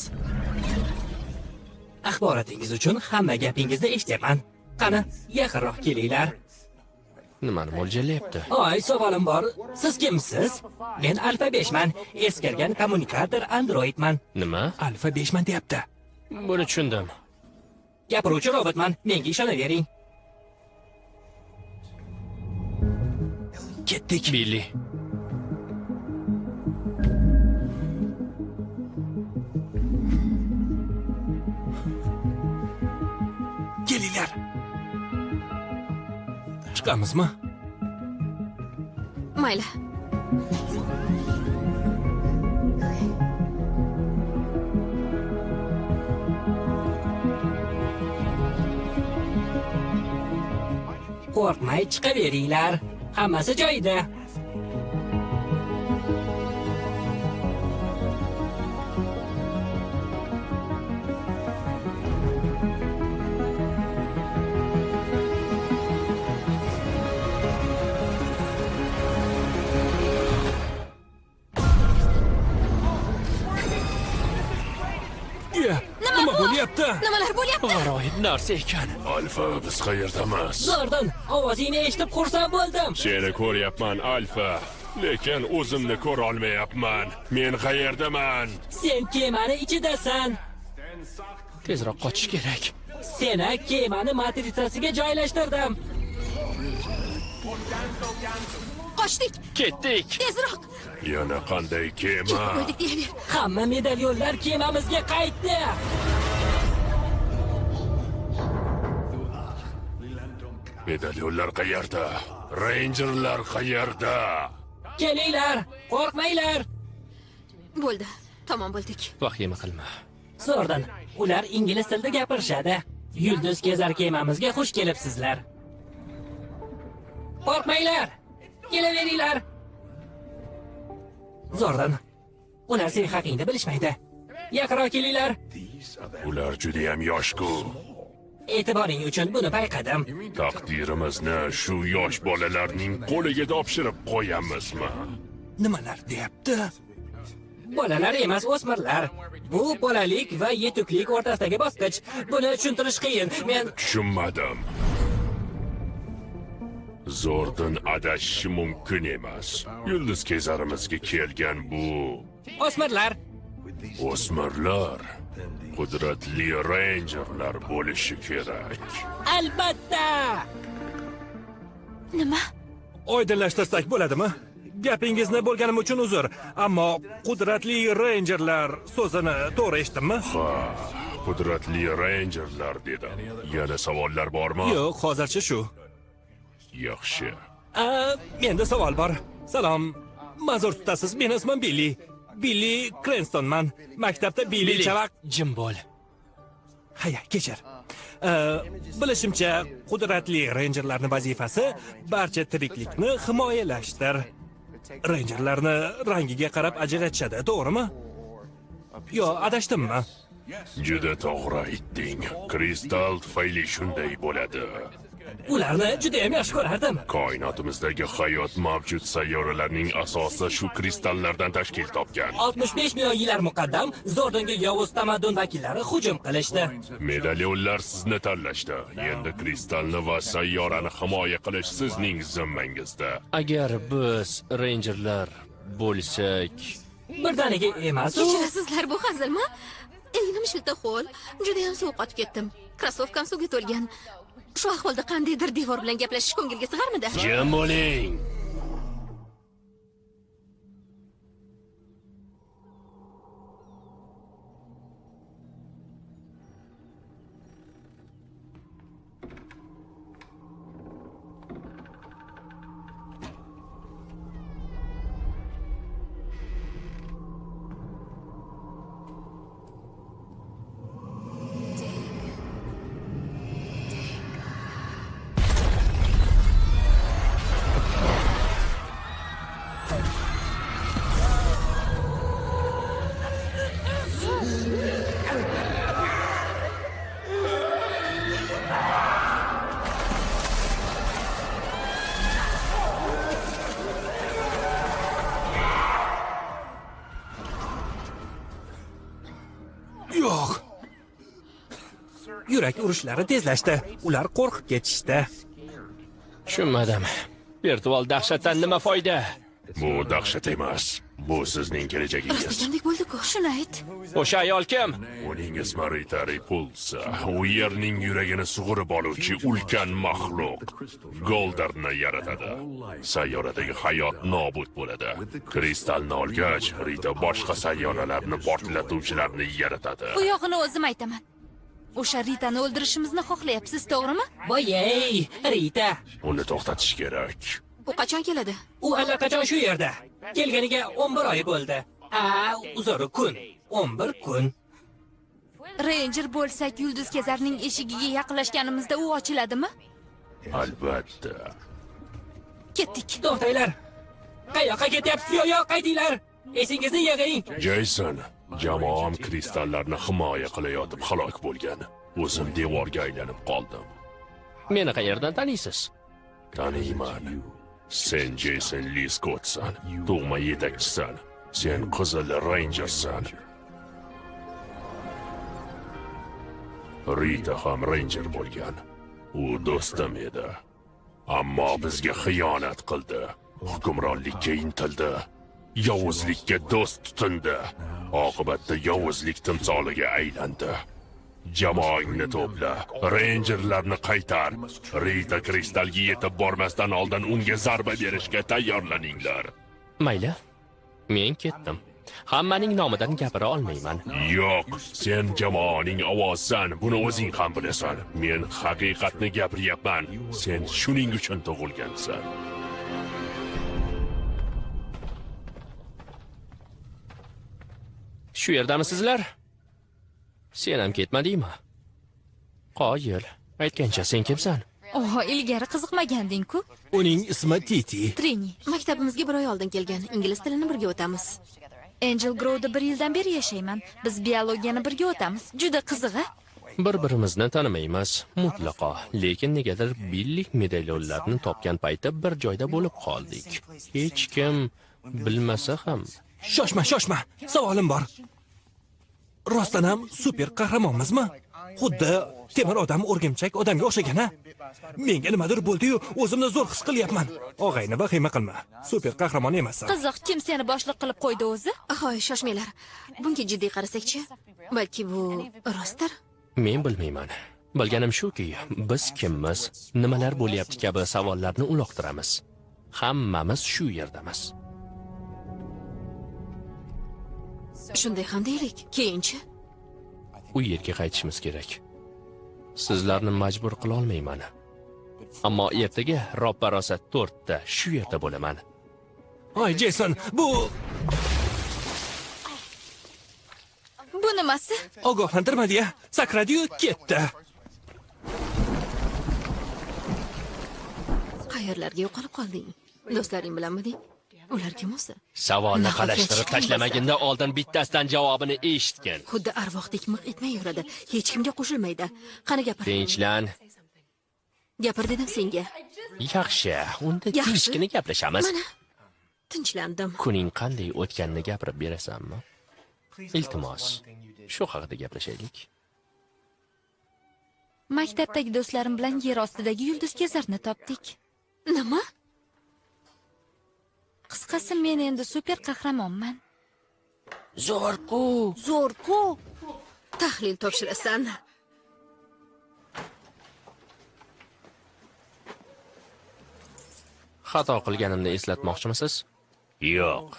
Axborotingiz uchun hamma gapingizni eshityapman. Qani, yaqinroq kelinglar. Nimani mo'ljallayapti? Oy, savolim bor. Siz kimsiz? Men Alfa 5man, eskirgan kommunikator androidman. Nima? Alfa 5man deyapti. Buni tushundim. Gapiruvchi robotman, menga ishonavering. Ketdik. Billi. Kelinglar. Chiqamizmi? Mayli. Qo'rqmay chiqaveringlar. Hammasi joyida. bo'lyapti? Nimalar bo'lyapti? G'aroyib narsa ekan. Alfa, biz qayerdamiz? Zordon, ovozingni eshitib xursand bo'ldim. Seni ko'ryapman, Alfa. Lekin o'zimni ko'ra olmayapman. Men qayerdaman? Sen kemani ichidasan. Tezroq qochish kerak. Seni kemani matritsasiga joylashtirdim. Qochdik. Ketdik. Tezroq. Yana qanday kema? Ketib qo'ydik deyaver. Hamma medalyonlar kemamizga qaytdi. Medalyonlar qayerda? Reyinjerlar qayerda? Kelinglar, qo'rqmanglar. Bo'ldi, tamom bo'ldik. Vahima qilma. Zordon, ular ingliz tilida gapirishadi. Yulduz kezar kemamizga xush kelibsizlar. Qo'rqmanglar, kelaveringlar. Zordon, ular sen haqingda bilishmaydi. Yaqinroq kelinglar. Ular juda ham yosh-ku. E'tiboring uchun buni payqadim. Taqdirimizni shu yosh bolalarning qo'liga topshirib qo'yamizmi? Nimalar deyapti? Bolalar emas, o'smirlar. Bu bolalik va yetuklik o'rtasidagi bosqich. Buni tushuntirish qiyin. Men tushunmadim. Zordon adashishi mumkin emas. Yulduz kezarimizga kelgan bu o'smirlar. O'smirlar qudratli reyinjerlar bo'lishi kerak. Albatta. Nima? Oydinlashtirsak bo'ladimi? Gapingizni bo'lganim uchun uzr, ammo qudratli reyinjerlar so'zini to'g'ri eshitdimmi? Ha, qudratli reyinjerlar dedim. Yana savollar bormi? Yo'q, hozircha shu. Yaxshi. Menda savol bor. Salom. Ma'zur tutasiz, meni ismim Billi. Billi Krenstonman. Maktabda Billi chavaq. Jim bo'l. Haya, kechir. Bilishimcha, qudratli reyinjerlarning vazifasi barcha tiriklikni himoyalashdir. Reyinjerlarni rangiga qarab ajratishadi, to'g'rimi? Yo, adashdimmi? Juda to'g'ri aytding. Kristal tufayli shunday bo'ladi. Ularni juda ham yaxshi ko'rardim. Koinotimizdagi hayot mavjud sayyoralarning asosi shu kristallardan tashkil topgan. 65 million yillar muqaddam Zordonga yovuz tamaddun vakillari hujum qilishdi. Medalyonlar sizni tanlashdi. Endi kristalni va sayyorani himoya qilish sizning zimmangizda. Agar biz reyinjerlar bo'lsak, birdaniga emas. Kechirasizlar, bu hazilmi? Egnim shilta ho'l, juda ham sovuq otib ketdim. Krossovkam suvga to'lgan. Shu ahvolda qandaydir devor bilan gaplashish ko'ngilga sig'armidi? Jim bo'ling. Yo'q. Yurak urishlari tezlashdi. Ular qo'rqib ketishdi. Tushunmadim. Virtual dahshatdan nima foyda? Bu dahshat emas. Bu sizning kelajagingiz. Rostgandek bo'ldi-ku. Shuni ayt. O'sha ayol kim? Uning ismi Rita Repulsa. U yerning yuragini sug'urib oluvchi ulkan maxluq. Goldarni yaratadi. Sayyoradagi hayot nobud bo'ladi. Kristalni olgach, Rita boshqa sayyoralarni portlatuvchilarni yaratadi. Bu yog'ini o'zim aytaman. O'sha Ritani o'ldirishimizni xohlayapsiz, to'g'rimi? Voy-ey, Rita. Uni to'xtatish kerak. U qachon keladi? U allaqachon shu yerda. Kelganiga 11 oy bo'ldi. Uzr, kun. 11 kun. Ranger bo'lsak, yulduz kezarning eshigiga yaqinlashganimizda u ochiladimi? Albatta. Ketdik. To'xtanglar. Qayoqqa ketyapsiz? Yo'q, qaytinglar. Esingizni yig'ing. Jason, jamoam kristallarni himoya qilayotib halok bo'lgan. O'zim devorga aylanib qoldim. Meni qayerdan taniysiz? Taniyman. Sen Jason Lee Scottsan, tug'ma yetakchisan. Sen Qizil Rangersan. Rita ham Ranger bo'lgan. U do'stim edi. Ammo bizga xiyonat qildi. Hukmronlikka intildi. Yovuzlikka do'st tutindi. Oqibatda yovuzlik timsoliga aylandi. Jamoangni to'pla, Rangerlarni qaytar. Rita kristalga yetib bormasdan oldin unga zarba berishga tayyorlaninglar. Mayli. Men ketdim. Hammaning nomidan gapira olmayman. Yo'q, sen jamoaning ovozisan, buni o'zing ham bilasan. Men haqiqatni gapiryapman. Sen shuning uchun tug'ilgansan. Shu yerdamisizlar? Sen ham ketmadingmi? Qoyil. Aytgancha sen kimsan? Oh, ilgari qiziqmaganding-ku. Uning ismi Titi. Trini. Maktabimizga bir oy oldin kelgan. Ingliz tilini birga o'tamiz. Angel Grove'da bir yildan beri yashayman. Biz biologiyani birga o'tamiz. Juda qiziq-a? Bir-birimizni tanimaymiz, mutlaqo. Lekin negadir Billi medalyonlarni topgan paytda bir joyda bo'lib qoldik. Hech kim bilmasa ham. Shoshma, shoshma. Savolim bor. Rostdan ham super qahramonmizmi? Xuddi temir odam o'rgimchak odamga o'xshagan-a? Menga nimadir bo'ldi-yu, o'zimni zo'r his qilyapman. Og'ayni, vahima qilma. Super qahramon emassan. Qiziq, kim seni boshliq qilib qo'ydi o'zi? Hoy, shoshmanglar. Bunga jiddiy qarasakchi, balki bu rostdir? Men bilmayman. Bilganim shuki, biz kimmiz, nimalar bo'lyapti kabi savollarni uloqtiramiz. Hammamiz shu yerdamiz. Shunday ham deylik. Keyinchi? U yerga qaytishimiz kerak. Sizlarni majbur qila olmayman. Ammo ertaga roppa-rosa 4da shu yerda bo'laman. Ay, Jason, bu nimasi? Ogohlantirmadi-ya. Sakradi-yu ketdi. Qayerlarga yo'qolib qolding? Do'stlaring bilanmiding? Ular kim o'zi? Savolni qalashtirib tashlamaginda oldin bittasidan javobini eshitgin. Xuddi arvohdek miq etmay yuradi. Hech kimga qo'shilmaydi. Qani gapir. Tinchlan. Gapir dedim senga. Yaxshi, unda tinchgina gaplashamiz. Mana tinchlandim. Kuning qanday o'tganini gapirib berasanmi? Iltimos, shu haqida gaplashaylik. Maktabdagi do'stlarim bilan yer ostidagi yulduzkezarni topdik. Nima? Qisqasi, men endi super qahramonman. Zo'r-ku! Zo'r-ku! Tahlil topshirasan. Xato qilganimni eslatmoqchimisiz? Yo'q.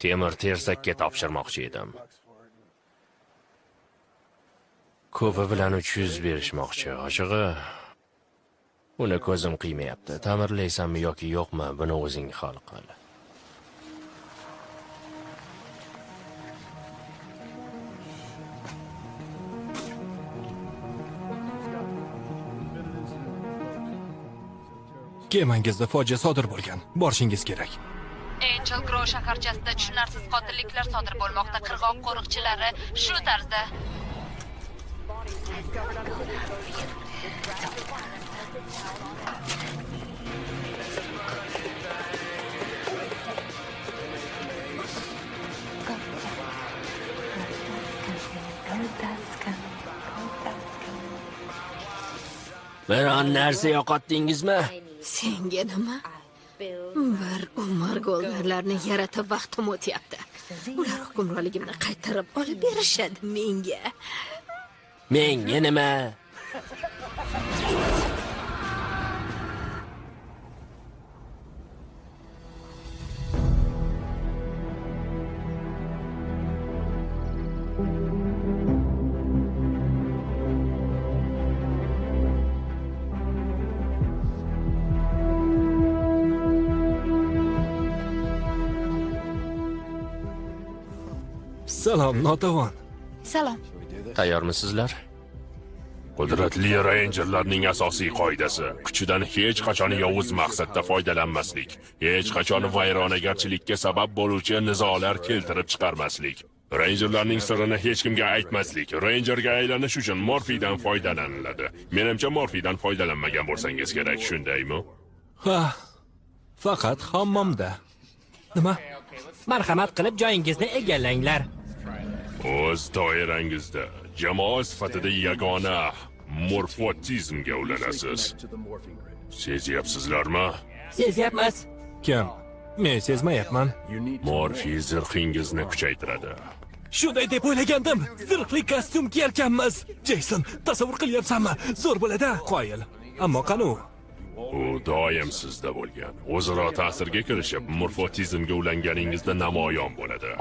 Temir tersakka topshirmoqchi edim. Ko'pi bilan 300 berishmoqchi. Ochig'i, uni ko'zim qiymayapti. Ta'mirlaysanmi yoki yo'qmi, buni o'zing hal qil. Kemangizda fojia sodir bo'lgan. Borishingiz kerak. Angel Grove shaharchasida tushunarsiz qotilliklar sodir bo'lmoqda. Qirg'oq qo'riqchilari shu tarzda. Biron narsa yo'qotdingizmi? Senga nima? Bir umr gollarlarni yaratib vaqtim o'tyapti. Ular hukmronligimni qaytarib olib berishadi menga. Menga nima? Salom, notavon. Salom. Tayyormisizlar? Qudratli Rangerlarning asosiy qoidasi kuchidan hech qachon yovuz maqsadda foydalanmaslik, hech qachon vayronagarchilikka sabab bo'luvchi nizolar keltirib chiqarmaslik, Rangerlarning sirini hech kimga aytmaslik. Rangerga aylanish uchun morfiydan foydalaniladi. Menimcha morfiydan foydalanmagan bo'lsangiz kerak, shundaymi? Ha, faqat hammomda. Nima? Marhamat qilib joyingizni egallanglar. O'z doirangizda Jamoa sifatida yagona morfotizmga ulanasiz. Sezyapsizlarmi? Sezyapmiz. Kim? Men sezmayapman. Morfi zirhingizni kuchaytiradi. Shunday deb o'ylagandim. Zirhli kostyum kiyarkanmiz. Jeyson, tasavvur qilyapsanmi? Zo'r bo'ladi. Qoyil. Ammo qani u? U doim sizda bo'lgan. O'zaro ta'sirga kirishib, morfotizmga ulanganingizda namoyon bo'ladi.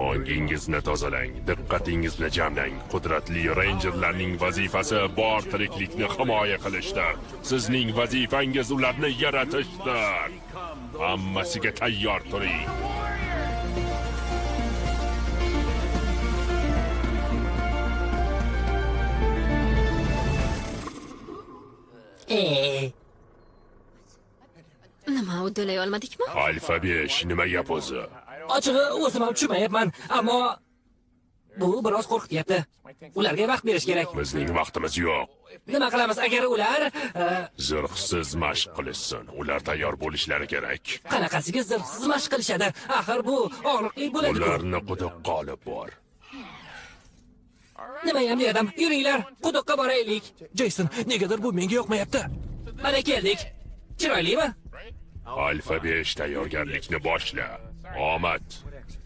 Ongingizni tozalang, diqqatingizni jamlang. Qudratli reyjerlarning vazifasi bor tiriklikni himoya qilishdir. Sizning vazifangiz ularni yaratishdir. Hammasiga tayyor turing. Nima, uddalay olmadikmi? Alfa 5 nima gap o'zi? Ochig'i o'zim ham tushunmayapman, ammo bu biroz qo'rqityapti. Ularga vaqt berish kerak. Bizning vaqtimiz yo'q. Nima qilamiz agar ular zirhsiz mashq qilishsin? Ular tayyor bo'lishlari kerak. Qanaqasiga zirhsiz mashq qilishadi? Axir bu og'riqli bo'ladi. Ularni quduqqa olib bor. Nima ham dedim? Yuringlar, quduqqa boraylik. Jeyson, negadir bu menga yoqmayapti. Mana keldik. Chiroylimi? Alfa 5 tayyorgarlikni boshla. Omad.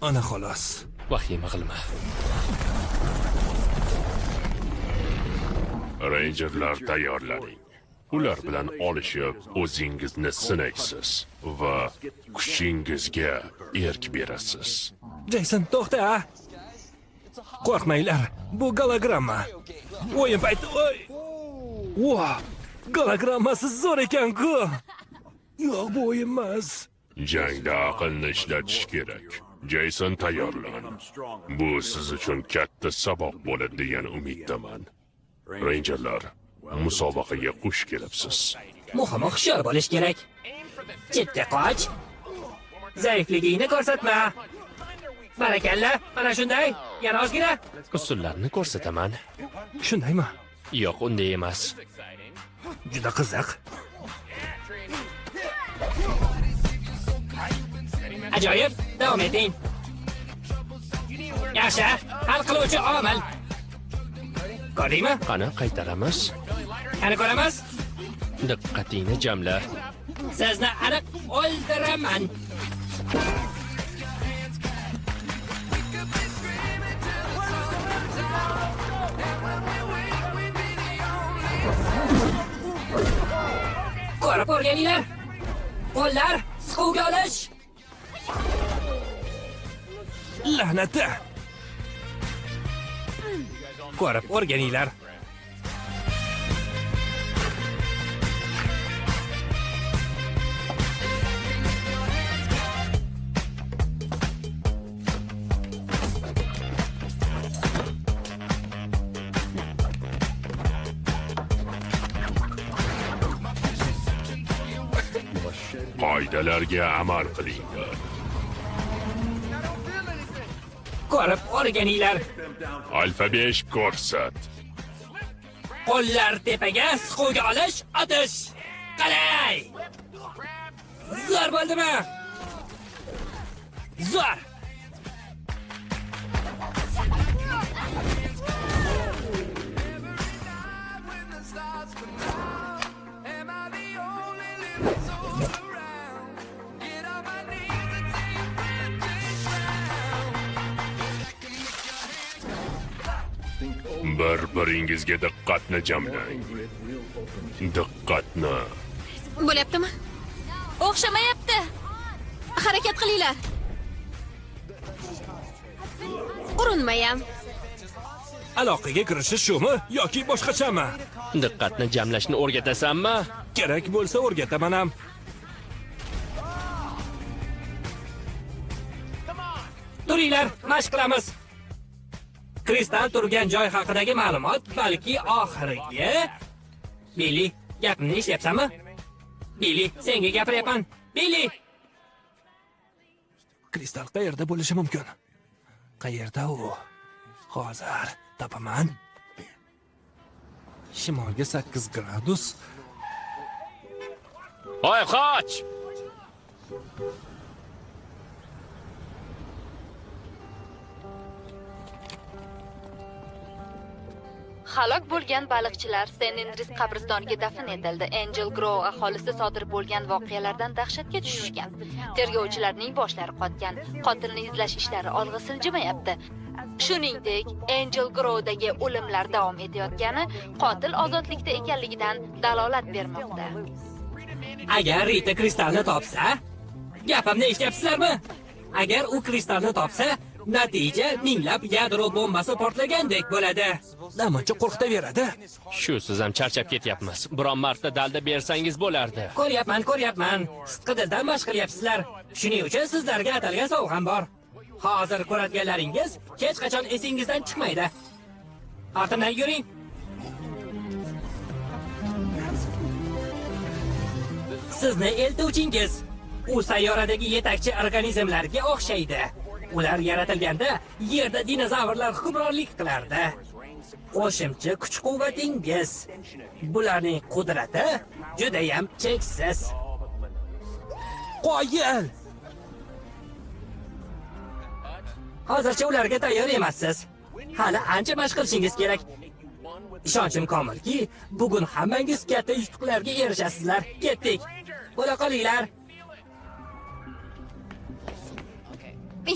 Ana xolos. Vahima qilma. Reyjerlar tayyorlaning. Ular bilan olishib, o'zingizni sinaysiz va kuchingizga erk berasiz. Jeyson, to'xta. Qo'rqmanglar, bu gologramma. O'yin payti, oy. Voh! Gologrammasi zo'r ekan-ku. Yo'q, bu o'yin emas. Jangda aqlni ishlatish kerak. Jeyson, tayyorlan. Bu siz uchun katta saboq bo'ladi degan umiddaman. Reyjerlar, musobaqaga xush kelibsiz. Muhimi hushyor bo'lish kerak. Chetga qoch. Zaifligingni ko'rsatma. Barakalla, mana shunday. Yana ozgina. Usullarni ko'rsataman. Shundaymi? Yo'q, unday emas. Juda qiziq. Ajoyib, davom eting. Yaxshi, hal qiluvchi omil. Ko'rdingmi? Qani qaytaramiz? Qani ko'ramiz? Diqqatingni jamla. Sizni aniq o'ldiraman. Ko'rib o'rganinglar. Qo'llar siquvga olish. La'nati. Ko'rib o'rganinglar. Qoidalarga amal qilinglar. Ko'rib o'rganinglar. Alfa 5 ko'rsat. Qo'llar tepaga, siquvga olish, otish. Qalay! Zo'r bo'ldimi? Zo'r! Bir-biringizga diqqatni jamlang. Diqqatni. Bo'lyaptimi? O'xshamayapti. Harakat qilinglar. Urinmayam. Aloqaga kirishish shumi yoki boshqachami? Diqqatni jamlashni o'rgatasanmi? Kerak bo'lsa o'rgataman ham. Turinglar, mashq qilamiz. Kristal turgan joy haqidagi ma'lumot balki oxirgi. Billy, gapimni eshityapsanmi? Billy, senga gapiryapman. Billy! Kristal qayerda bo'lishi mumkin? Qayerda u? Hozir topaman. Shimolga 8 gradus. Oy, qoch! Halok bo'lgan baliqchilar Sen Endris qabristoniga dafn etildi. Angel Grove aholisi sodir bo'lgan voqealardan dahshatga tushishgan. Tergovchilarning boshlari qotgan. Qotilni izlash ishlari olg'a siljimayapti. Shuningdek, Angel Grovedagi o'limlar davom etayotgani qotil ozodlikda ekanligidan dalolat bermoqda. Agar Rita kristalni topsa, gapimni eshityapsizlarmi? Agar u kristalni topsa, natija minglab yadro bombasi portlagandek bo'ladi. Namuncha qo'rqitaveradi. Shu siz ham charchab ketyapmiz. Biron marta dalda bersangiz bo'lardi. Ko'ryapman, ko'ryapman. Sidqidildan mashq qilyapsizlar. Shuning uchun sizlarga atalgan sovg'am bor. Hozir ko'radiganlaringiz hech qachon esingizdan chiqmaydi. Ortimdan yuring. Sizni eltuvchingiz u sayyoradagi yetakchi organizmlarga o'xshaydi. Ular yaratilganda yerda dinozavrlar hukmronlik qilardi. Qo'shimcha kuch-quvvatingiz. Bularning qudrati juda ham cheksiz. Qoyil! Hozircha ularga tayyor emassiz. Hali ancha mashq qilishingiz kerak. Ishonchim komilki, bugun hammangiz katta yutuqlarga erishasizlar. Ketdik. Bo'la qolinglar.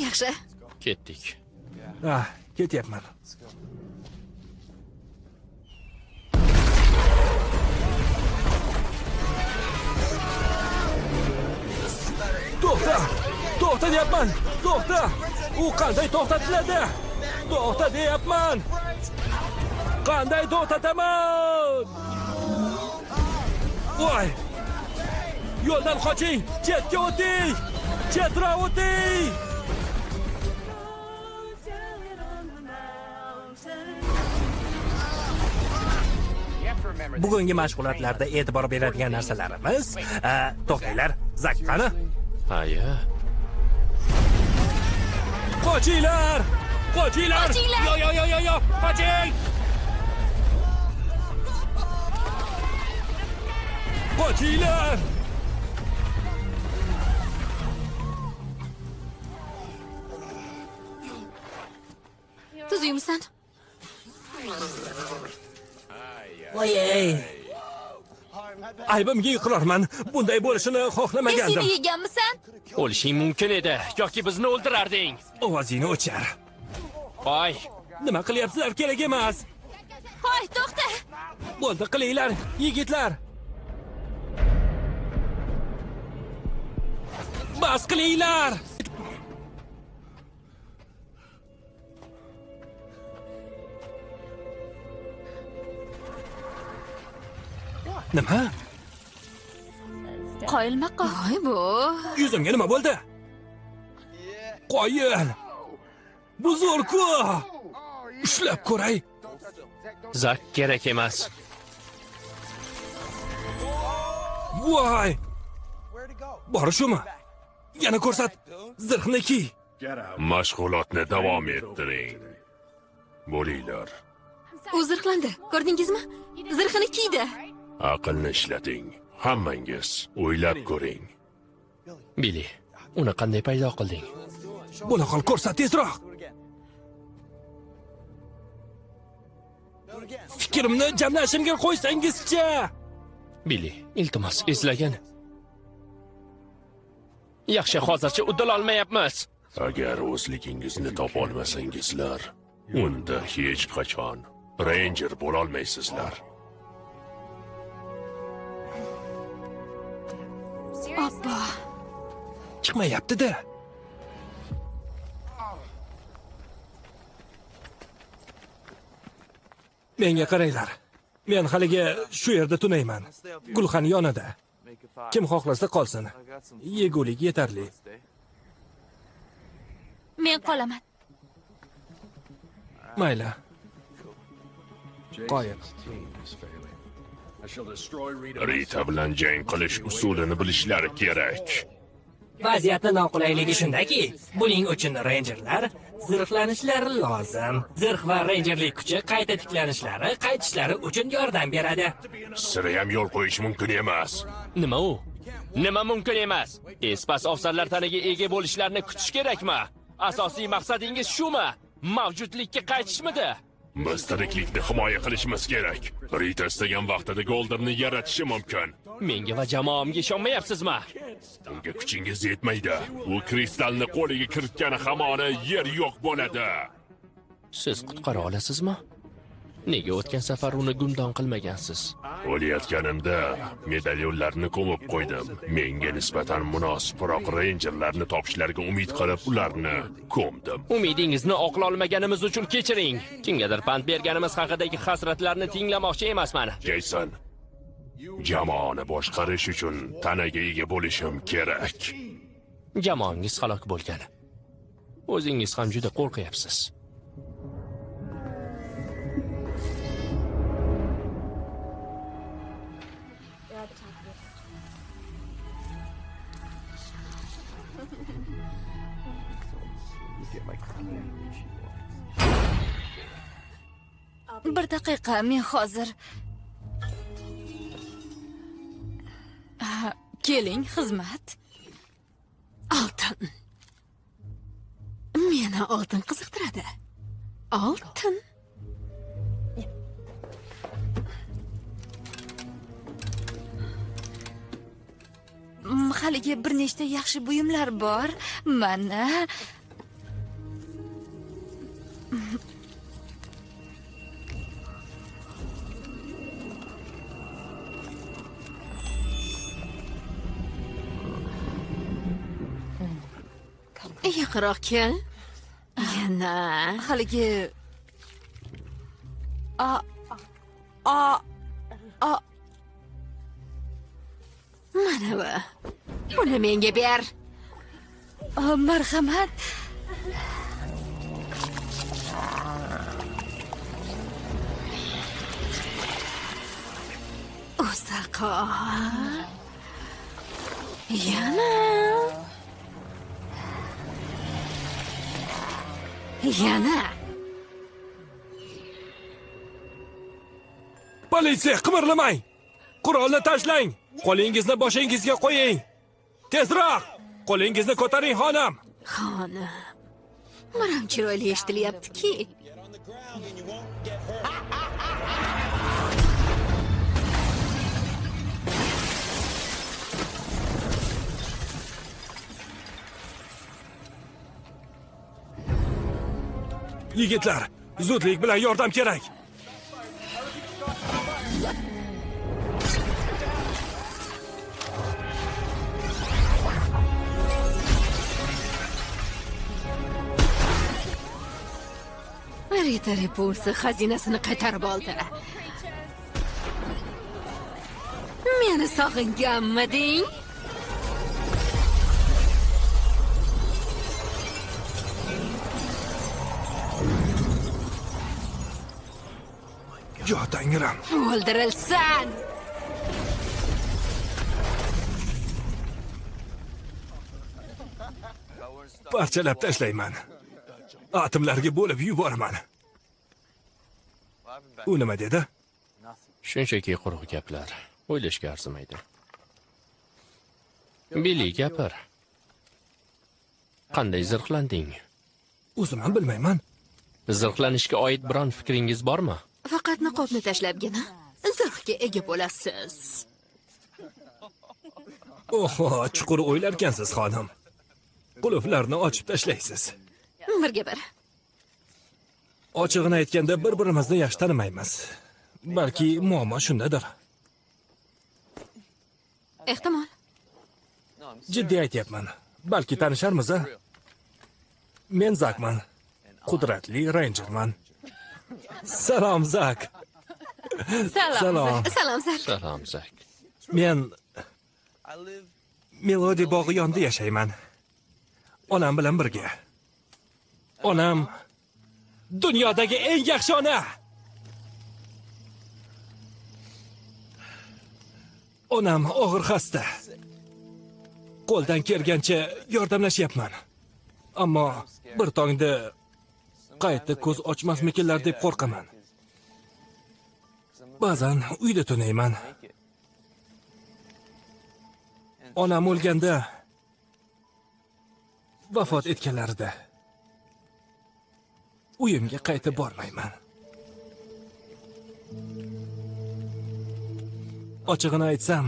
Yaxshi. Ketdik. Ah, ketyapman. To'xta! To'xta deyapman! To'xta! U qanday to'xtatiladi? To'xta deyapman! Qanday to'xtataman? Voy! Yo'ldan qoching! Chetga o'ting! Chetroq o'ting! Bugungi mashg'ulotlarda e'tibor beradigan narsalarimiz, to'xtanglar, Zak qani? Haya. Qochinglar! Qochinglar! Qochinglar! Yo yo yo yo, qoching! Qochinglar! Tuzukmisan? Voy-ey! Aybimga iqrorman. Bunday bo'lishini xohlamagandim. Esingni yeganmisan? O'lishing mumkin edi yoki bizni o'ldirarding. Ovozingni o'chir. Voy! Nima qilyapsizlar? Kerak emas. Hoy, to'xta! Bo'ldi, qilinglar, yigitlar. Bas qilinglar! Nima? Qoyilmaqom. Voy bu. Yuzimga nima bo'ldi? Qoyil! Bu zo'r-ku! Ushlab ko'ray. Zak kerak emas. Voy! Bori shumi? Yana ko'rsat. Zirhni kiy. Mashg'ulotni davom ettiring. Bo'linglar. U zirhlandi. Ko'rdingizmi? Zirhini kiydi. Aqlni ishlating. Hammangiz o'ylab ko'ring. Billy, uni qanday paydo qilding? Bo'la qol, ko'rsat tezroq. Fikrimni jamlashimga qo'ysangizchi. Billy, iltimos, eslagin. Yaxshi, hozircha uddala olmayapmiz. Agar o'zligingizni topa olmasangizlar, unda hech qachon Ranger bo'la olmaysizlar. Obbo. Chiqmayapti-da. Menga qaranglar. Men haligi shu yerda tunayman. Gulxan yonida. Kim xohlasa qolsin. Yegulik yetarli. Men qolaman. Mayli. Qoyil. Rita bilan jang qilish usulini bilishlari kerak. Vaziyatning noqulayligi shundaki, buning uchun renjerlar zirhlanishlari lozim. Zirh va renjerlik kuchi qayta tiklanishlari, qaytishlari uchun yordam beradi. Sira ham yo'l qo'yish mumkin emas. Nima u? Nima mumkin emas? Espas ofsarlar tanaga ega bo'lishlarini kutish kerakmi? Asosiy maqsadingiz shumi? Mavjudlikka qaytishmidi? Biz tiriklikni himoya qilishimiz kerak. Rita istagan vaqtida Goldarni yaratishi mumkin. Menga va jamoamga ishonmayapsizmi? Unga kuchingiz yetmaydi. U kristalni qo'liga kiritgani hamona yer yo'q bo'ladi. Siz qutqara olasizmi? Nega o'tgan safar uni gumdon qilmagansiz? O'layotganimda medalyonlarni ko'mib qo'ydim. Menga nisbatan munosibroq renjerlarni topishlariga umid qilib ularni ko'mdim. Umidingizni oqlolmaganimiz uchun kechiring. Kimgadir pand berganimiz haqidagi hasratlarni tinglamoqchi emasman. Jeyson, jamoani boshqarish uchun tanaga ega bo'lishim kerak. Jamoangiz halok bo'lgan. O'zingiz ham juda qo'rqyapsiz. Bir daqiqa, men hozir. Keling, xizmat. Oltin. Meni oltin qiziqtiradi. Oltin. Haligi bir nechta yaxshi buyumlar bor. Mana. Yaqinroq kel. Yana haligi a a a mana bu. Buni menga ber. Marhamat. O'saqo. Yana. Yana. Politsiya, qimirlamang. Qurolni tashlang. Qo'lingizni boshingizga qo'ying. Tezroq. Qo'lingizni ko'taring, xonim. Xonim. Maram chiroyli eshitilyapti-ki. Yigitlar, zudlik bilan yordam kerak. Rita Repulsa xazinasini qaytarib oldi. Meni sog'inganmiding? Yo, tangrim. O'ldirilsan. Parchalab tashlayman. Atomlarga bo'lib yuboraman. U nima dedi? Shunchaki quruq gaplar. O'ylashga arzimaydi. Billy, gapir. Qanday zirhlanding? O'zim ham bilmayman. Zirhlanishga oid biron fikringiz bormi? Faqat niqobni tashlabgina zirhga ega bo'lasiz. Oho, chuqur o'ylarkansiz, xonim. Qulflarni ochib tashlaysiz. Birga bir. Ochig'ini aytganda bir-birimizni yaxshi tanimaymiz. Balki muammo shundadir. Ehtimol. Jiddiy aytyapman. Balki tanisharmiz, a? Men Zakman. Qudratli renjerman. Salom, Zak. Salom. Salom, Zak. Salom, Zak. Men Melodi bog'i yonida yashayman. Onam bilan birga. Onam dunyodagi eng yaxshi ona. Onam og'ir xasta. Qo'ldan kelgancha yordamlashyapman. Ammo bir tongda qayta ko'z ochmasmikinlar deb qo'rqaman. Ba'zan uyda tunayman. Onam o'lganda, vafot etganlarida uyimga qaytib bormayman. Ochig'ini aytsam,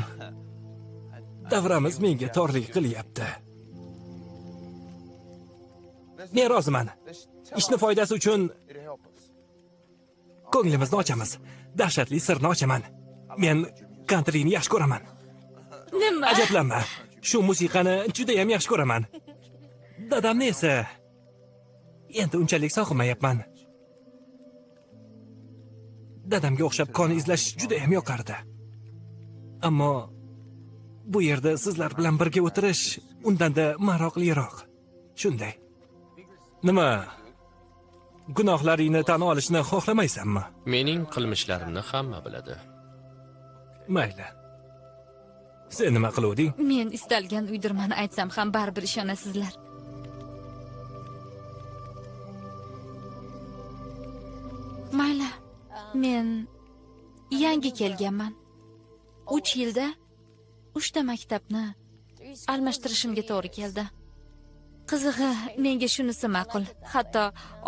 davramiz menga torlik qilyapti. Men roziman. Ishni foydasi uchun ko'nglimizni ochamiz. Dahshatli sirni ochaman. Men kantrini yaxshi ko'raman. Nima? Ajablanma. Shu musiqani juda ham yaxshi ko'raman. Dadamni esa endi unchalik sog'inmayapman. Dadamga o'xshab kon izlash juda ham yoqardi. Ammo bu yerda sizlar bilan birga o'tirish undanda maroqliroq. Shunday. Nima? Gunohlaringni tan olishni xohlamaysanmi? Mening qilmishlarimni hamma biladi. Mayli. Sen nima qiluvding? Men istalgan uydirmani aytsam ham baribir ishonasizlar. Mayli. Men yangi kelganman. 3 yilda 3 ta maktabni almashtirishimga to'g'ri keldi. Qizig'i, menga shunisi ma'qul. Hatto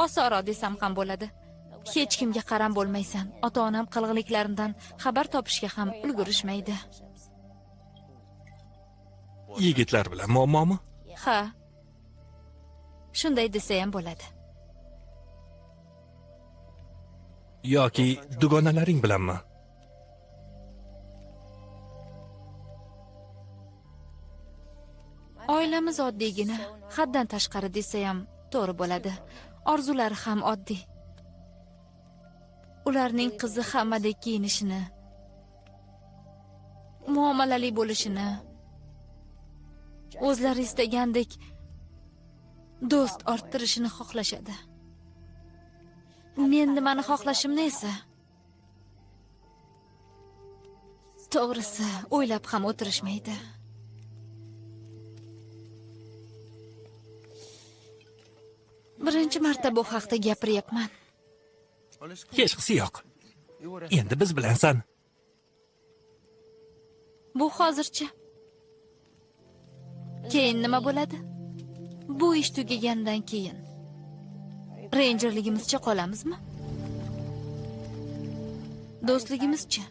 osonroq desam ham bo'ladi. Hech kimga qaram bo'lmaysan. Ota-onam qilg'iliklarimdan xabar topishga ham ulgurishmaydi. Yigitlar bilan muammomi? Ha. Shunday desa ham bo'ladi. Yoki dugonalaring bilanmi? Oilamiz oddiygina, haddan tashqari desa ham to'g'ri bo'ladi. Orzulari ham oddiy. Ularning qizi hammadek kiyinishini, muomalali bo'lishini, o'zlari istagandek do'st orttirishini xohlashadi. Men nimani xohlashimni esa to'g'risi o'ylab ham o'tirishmaydi. Birinchi marta bu haqda gapiryapman. Hechqisi yo'q. Endi biz bilansan. Bu hozircha. Keyin nima bo'ladi? Bu ish tugagandan keyin renjerligimizcha qolamizmi? Do'stligimizcha?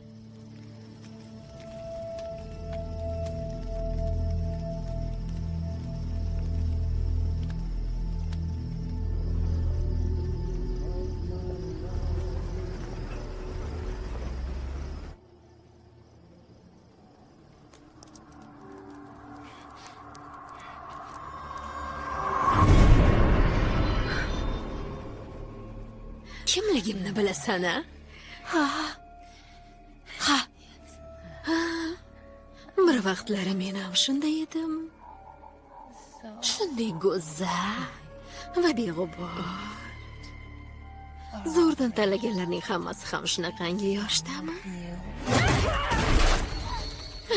Kimligimni bilasan, a? Ha. Ha. Ha. Bir vaqtlari men ham shunday edim. Shunday go'zal va beg'ubor. Zo'rdan tanlaganlarning hammasi ham shunaqangi yoshdami?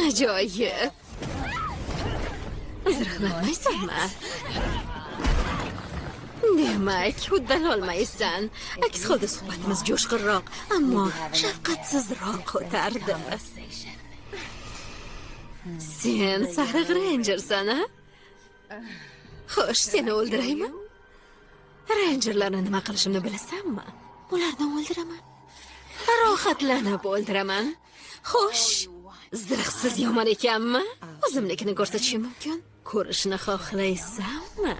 Ajoyib. Zirhlanmaysanmi? Demak, uddalolmaysan. Aks holda suhbatimiz jo'shqinroq, ammo shafqatsizroq o'tardi. Sen sariq renjersan, a? Xo'sh, seni o'ldiraymi? Renjerlarni nima qilishimni bilasanmi? Ularni o'ldiraman. Rohatlanib o'ldiraman. Xo'sh, zirhsiz yomon ekanmi? O'zimnikini ko'rsatishim mumkin. Ko'rishni xohlaysanmi?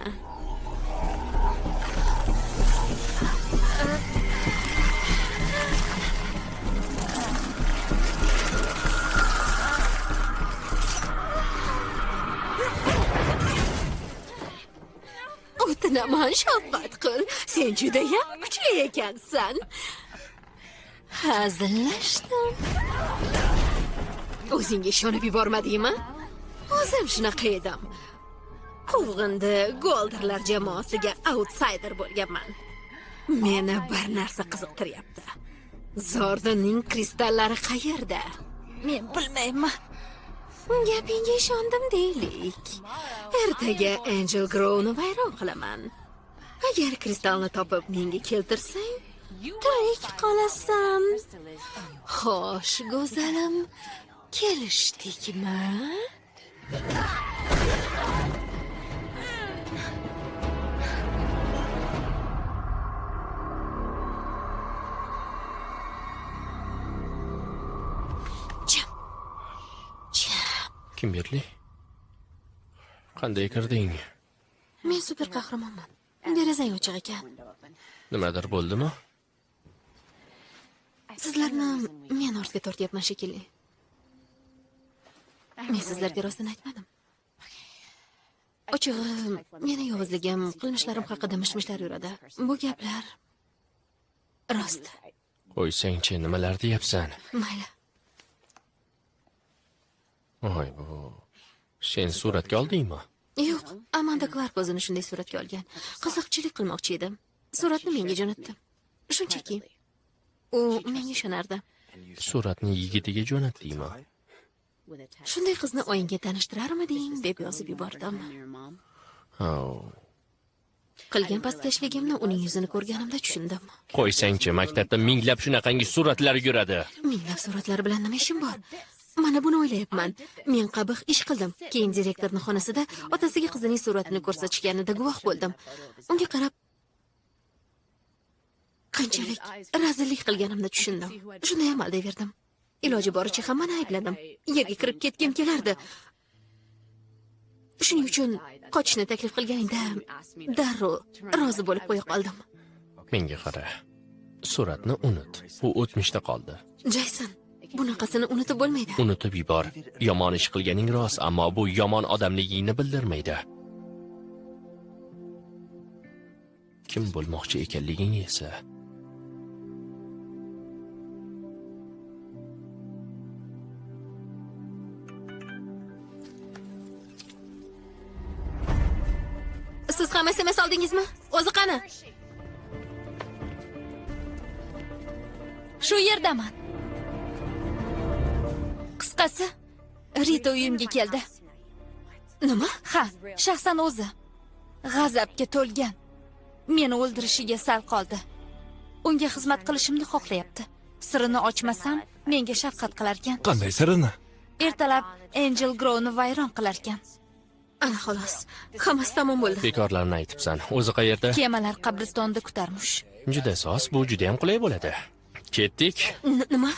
O'tinaman, shafqat qil. Sen judayam kuchli ekansan. Hazillashdim. O'zingga ishonib yubormadingmi? O'zim shunaqa edim. Quvg'indi Golderlar jamoasiga outsider bo'lganman. Meni bir narsa qiziqtiryapti. Zordonning kristallari qayerda? Men bilmayman. Gapingga ishondim deylik. Ertaga Angel Grove'ni vayron qilaman. Agar kristalni topib menga keltirsang, tirik qolasan. Xo'sh, go'zalim, kelishdikmi? Kimberli? Qanday kirding? Men super qahramonman. Derazang ochiq ekan. Nimadir bo'ldimi? Sizlarni men ortga tortyapman shekilli. Men sizlarga rostini aytmadim. Ochig'i, meni yovuzligim, qilmishlarim haqida mish-mishlar yuradi. Bu gaplar rost. Qo'ysangchi, nimalar deyapsan? Mayli. Voy bu. Sen suratga oldingmi? Yo'q, Amanda Clark o'zini shunday suratga olgan. Qiziqchilik qilmoqchi edim. Suratni menga jo'natdi. Shunchaki. U menga ishonardi. Suratni yigitiga jo'natdingmi? Shunday qizni oyingga tanishtirarmiding deb yozib yubordim. Qilgan pastkashligimni uning yuzini ko'rganimda tushundim. Qo'ysangchi, maktabda minglab shunaqangi suratlar yuradi. Minglab suratlar bilan nima ishim bor? Mana buni o'ylayapman. Men qabih ish qildim. Keyin direktorning xonasida otasiga qizining suratini ko'rsatishganida guvoh bo'ldim. Unga qarab qanchalik razillik qilganimni tushundim. Shunday ham aldayverdim. Iloji boricha hammani aybladim. Yerga kirib ketgim kelardi. Shuning uchun qochishni taklif qilganingda darrov rozi bo'lib qo'ya qoldim. Menga qara. Suratni unut. U o'tmishda qoldi. Jayson, bunaqasini unutib bo'lmaydi. Unutib yubor. Yomon ish qilganing rost, ammo bu yomon odamligingni bildirmaydi. Kim bo'lmoqchi ekanliging esa Siz ham SMS oldingizmi? O'zi qani? Shu yerdaman. Qisqasi, Rita uyimga keldi. Nima? Ha, shaxsan o'zi. G'azabga to'lgan. Meni o'ldirishiga sal qoldi. Unga xizmat qilishimni xohlayapti. Sirini ochmasam, menga shafqat qilarkan. Qanday sirini? Ertalab Angel Grow'ni vayron qilarkan. Ana xolos, hammasi tamom bo'ldi. Bekorlarni aytibsan. O'zi qayerda? Kemalar qabristonda kutarmush. Juda soz, bu juda ham qulay bo'ladi. Ketdik. Nima?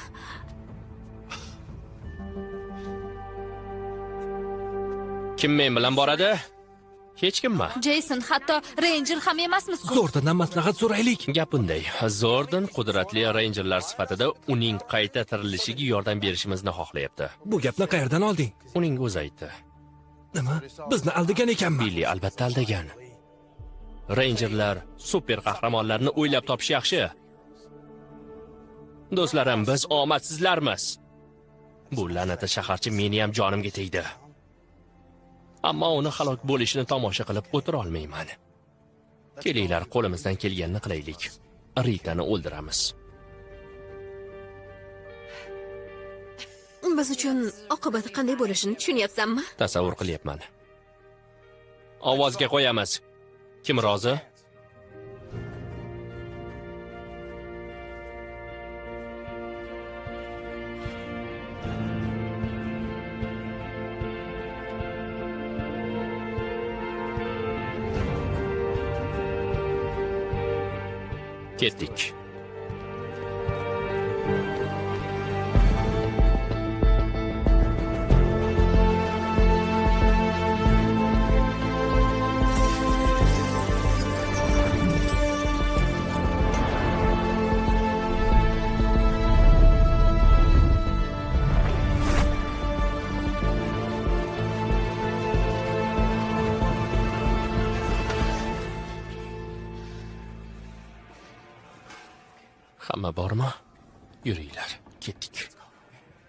Kim men bilan boradi? Hech kimmi? Jason, hatto Ranger ham emasmiz-ku. Zordondan maslahat so'raylik. Gap bunday. Zordon qudratli Rangerlar sifatida uning qayta tirilishiga yordam berishimizni xohlayapti. Bu gapni qayerdan olding? Uning o'zi aytdi. Nima? Bizni aldagan ekanmi? Billy albatta aldagan. Rangerlar super qahramonlarni o'ylab topish yaxshi. Do'stlarim, biz omadsizlarmiz. Bu la'nati shaharcha meni ham jonimga tegdi. Ammo uni halok bo'lishini tomosha qilib o'tira olmayman. Kelinglar, qo'limizdan kelganini qilaylik. Ritani o'ldiramiz. Biz uchun oqibati qanday bo'lishini tushunyapsanmi? Tasavvur qilyapman. Ovozga qo'yamiz. Kim rozi? Ketdik. Hamma bormi? Yuringlar, ketdik.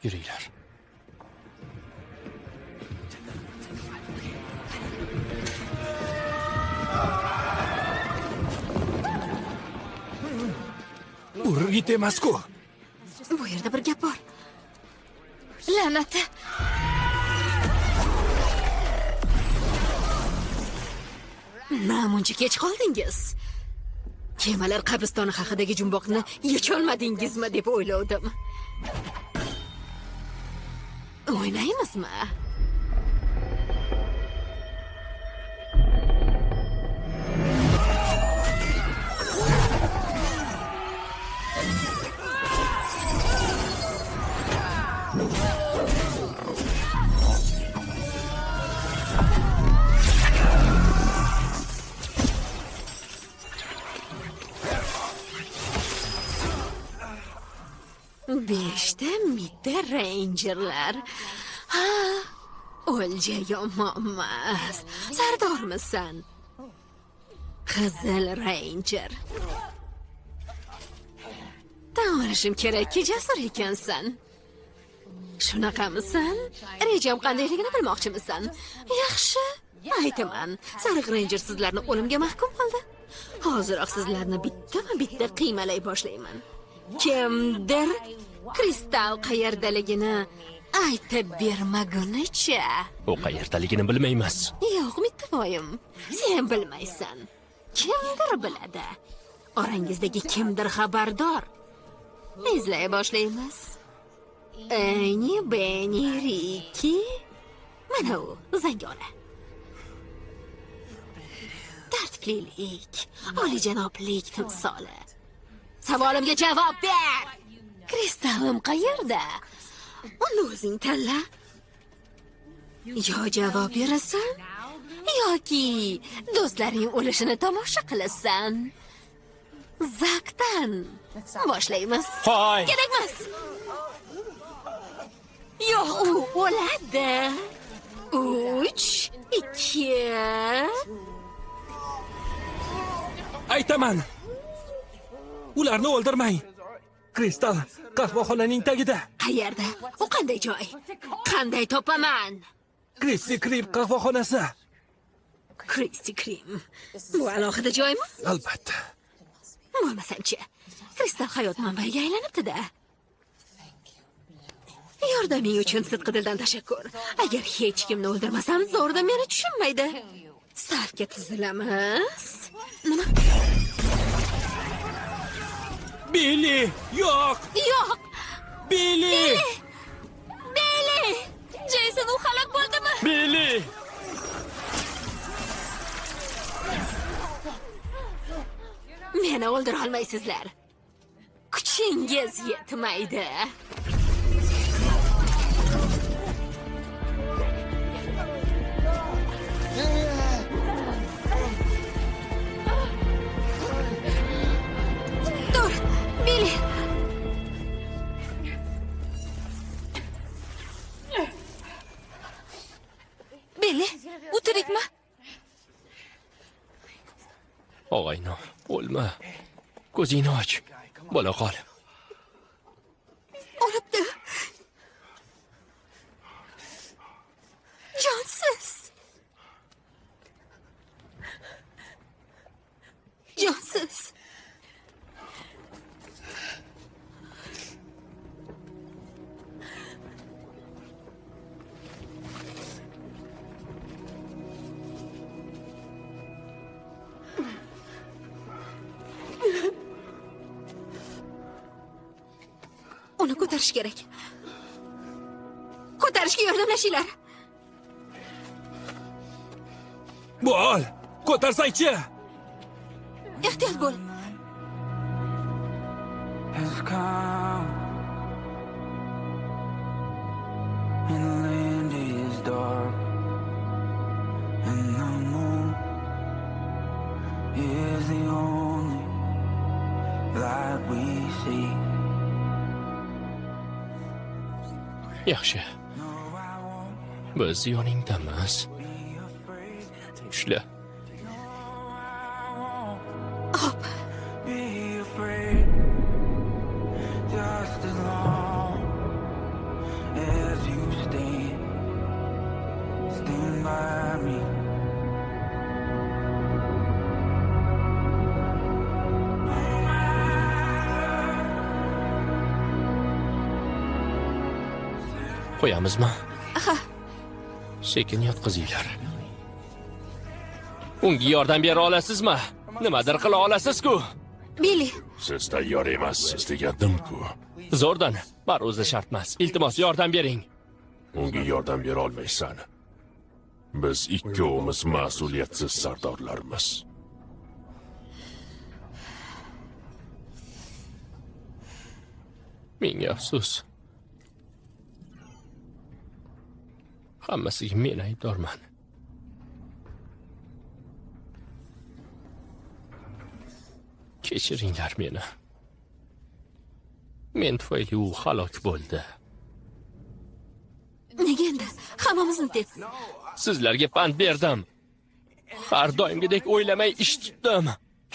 Yuringlar. Bu Rita emas-ku. Bu yerda bir gap bor. La'nati. Namuncha kech qoldingiz. Kemalar qabristoni haqidagi jumboqni yecholmadingizmi deb o'ylovdim. O'ynaymizmi? Uchta mitta reyinjerlar. Ha, o'lja yomonmas. Sardormisan? Qizil reynjer. Tan olishim kerakki, jasur ekansan. Shunaqamisan? Rejam qandayligini bilmoqchimisan? Yaxshi, aytaman. Sariq reynjer sizlarni o'limga mahkum qildi. Hoziroq sizlarni bittama-bitta qiymalay boshlayman. Kimdir kristal qayerdaligini aytib bermagunicha. U qayerdaligini bilmaymiz. Yo'q, Mittavoyim, sen bilmaysan. Kimdir biladi. Orangizdagi kimdir xabardor. Izlay boshlaymiz. Eni, Beni, Riki. Mana u, zangola. Tartiblilik, oliyjanoblik timsoli. Savolimga javob ber. Kristalim qayerda? Uni o'zing tanla. Yo javob berasan, yoki do'stlaring o'lishini tomosha qilasan. Zakdan boshlaymiz. Hoy! Kerakmas. Yo'q, u o'ladi. 3, 2. Aytaman. Ularni o'ldirmang. Kristal qahvaxonaning tagida. Qayerda? U qanday joy? Qanday topaman? Kristi Krim qahvaxonasi. Kristi Krim. Bu alohida joymi? Albatta. Bo'lmasamchi, kristal hayot manbaiga aylanibdi-da. Yordaming uchun sidqidildan tashakkur. Agar hech kimni o'ldirmasam, zo'rda meni tushunmaydi. Safga tizilamiz. Nima? Billy, yo'q! Yo'q! Billy! Billy! Jason, u halok bo'ldimi? Billy! Meni o'ldira olmaysizlar. Kuchingiz yetmaydi. Dur, Billy. Billy, u tirikmi? Og'ayni, o'lma. Ko'zingni och. Bo'la qol. O'libdi. Jonsiz. Jonsiz. Uni ko'tarish kerak. Ko'tarishga yordamlashinglar. Bo'l, ko'tarsangchi. Ehtiyot bo'l. Yaxshi. Biz yoningdamiz. Ushla. Hop. Qo'yamizmi? Ha. Sekin yotqizinglar. Unga yordam bera olasizmi? Nimadir qila olasiz-ku. Billy. Siz tayyor emassiz degandim-ku. Zo'rdan, ma'ruza shart emas. Iltimos, yordam bering. Unga yordam bera olmaysan. Biz ikkovimiz mas'uliyatsiz sardorlarmiz. Ming afsus. Hammasiga men aybdorman. Kechiringlar meni. Men tufayli u halok bo'ldi. Nega endi? Hammamizni deb. Sizlarga pand berdim. Har doimgidek o'ylamay ish tutdim.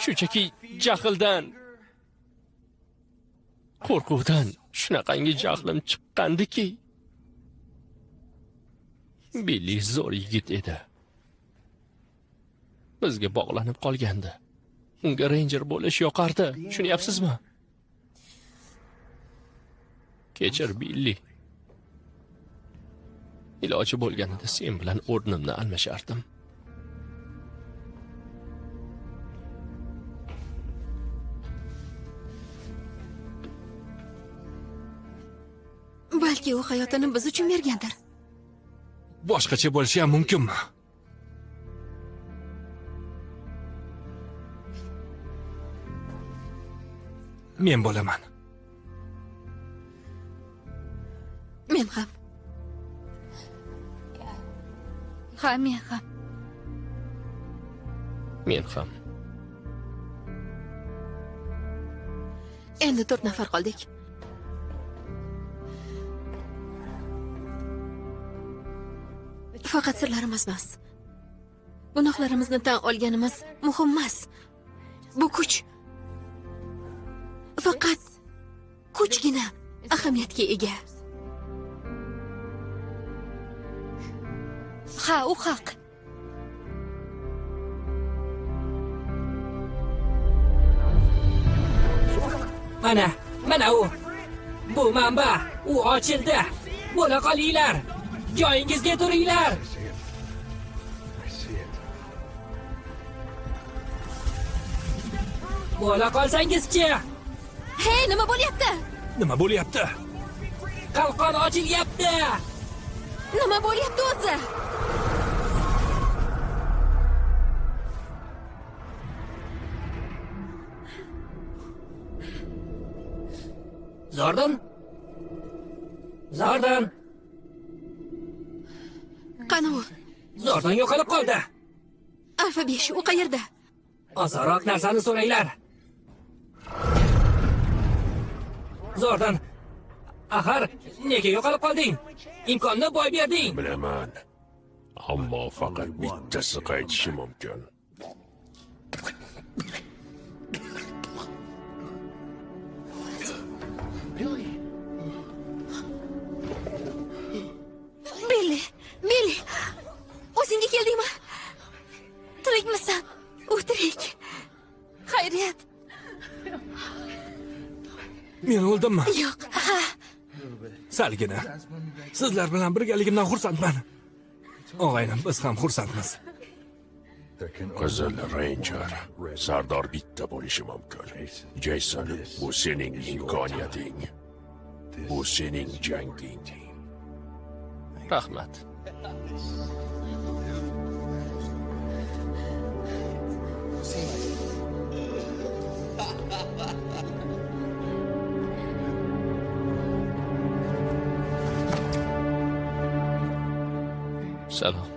Shunchaki jahldan, qo'rquvdan shunaqangi jahlim chiqqandiki. Billi zo'r yigit edi. Bizga bog'lanib qolgandi. Unga ranger bo'lish yoqardi. Tushunyapsizmi? Kechir, Billi. Iloji bo'lganida sen bilan o'rnimni almashardim. Balki u hayotini biz uchun bergandir. Boshqacha bo'lishi ham mumkinmi? Men bo'laman. Men ham. Ha, men ham. Men ham. Endi 4 nafar qoldik. Faqat sirlarimiz emas. Gunohlarimizni tan olganimiz muhim emas. Bu kuch. Faqat kuchgina ahamiyatga ega. Ha, u haq. Mana, mana u. Bu manba, u ochildi. Bo'la qolinglar. Joyingizga turinglar. Bo'la qolsangizchi? Hey, nima bo'lyapti? Nima bo'lyapti? Qalqon ochilyapti. Nima bo'lyapti o'zi? Zordon? Zordon! Qani u? Zordon yo'qolib qoldi. Alfa 5, u qayerda? Osonroq narsani so'ranglar. Zordon, axir nega yo'qolib qolding? Imkonni boy berding. Bilaman. Ammo faqat bittasi qaytishi mumkin. Billi, Billi, o'zingga keldingmi? Tirikmisan? U tirik. Xayriyat. Men o'ldimmi? Yo'q. Ha. Salgina. Sizlar bilan birgaligimdan xursandman. Og'aynim, biz ham xursandmiz. Qizil Ranger, sardor bitta bo'lishi mumkin. Jason, bu sening imkoniyating. Bu sening janging. Rahmat. Salom.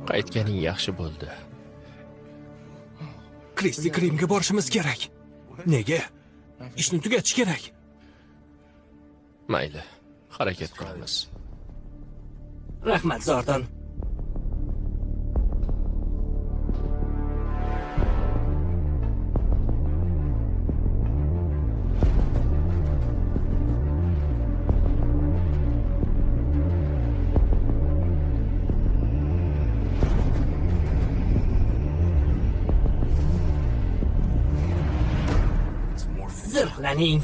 Qaytganing yaxshi bo'ldi. Kristi Krimga borishimiz kerak. Nega? Ishni tugatish kerak. Mayli, harakat qilamiz. Rahmat, Zordon. Zirhlaning.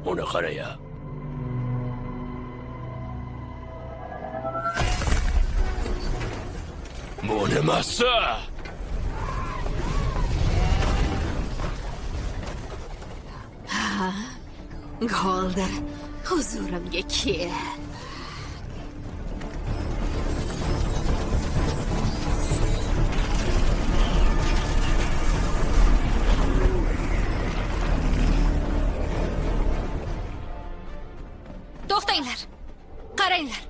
Uni qaraya. Bu nimasi? Ha, Golder, huzurimga kel. To'xtanglar. Qaranglar.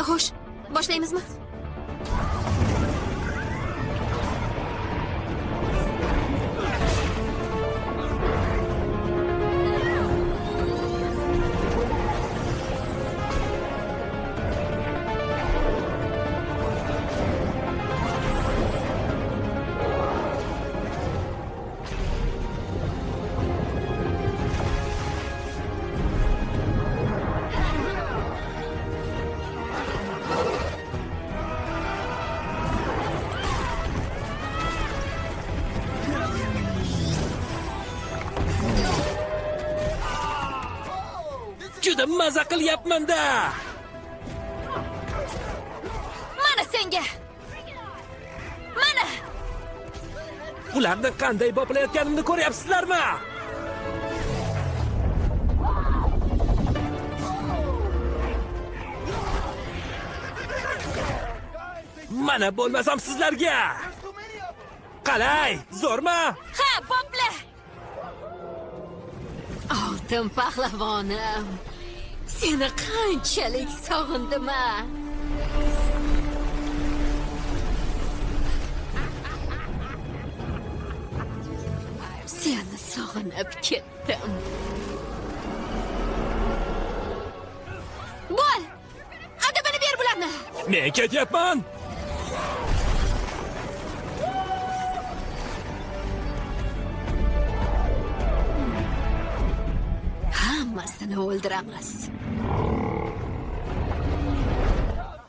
Xo'sh, boshlaymizmi? Juda maza qilyapman-da. Mana senga. Mana. Ularni qanday boplayotganimni ko'ryapsizlarmi? Mana bo'lmasam sizlarga. Qalay, zo'rmi? Ha, bopla. Oltin pahlavonим. Seni qanchalik sog'indim-a? Seni sog'inib ketdim. Bo'l! Adabini ber bularni. Men ketyapman. Hammasini o'ldiramiz.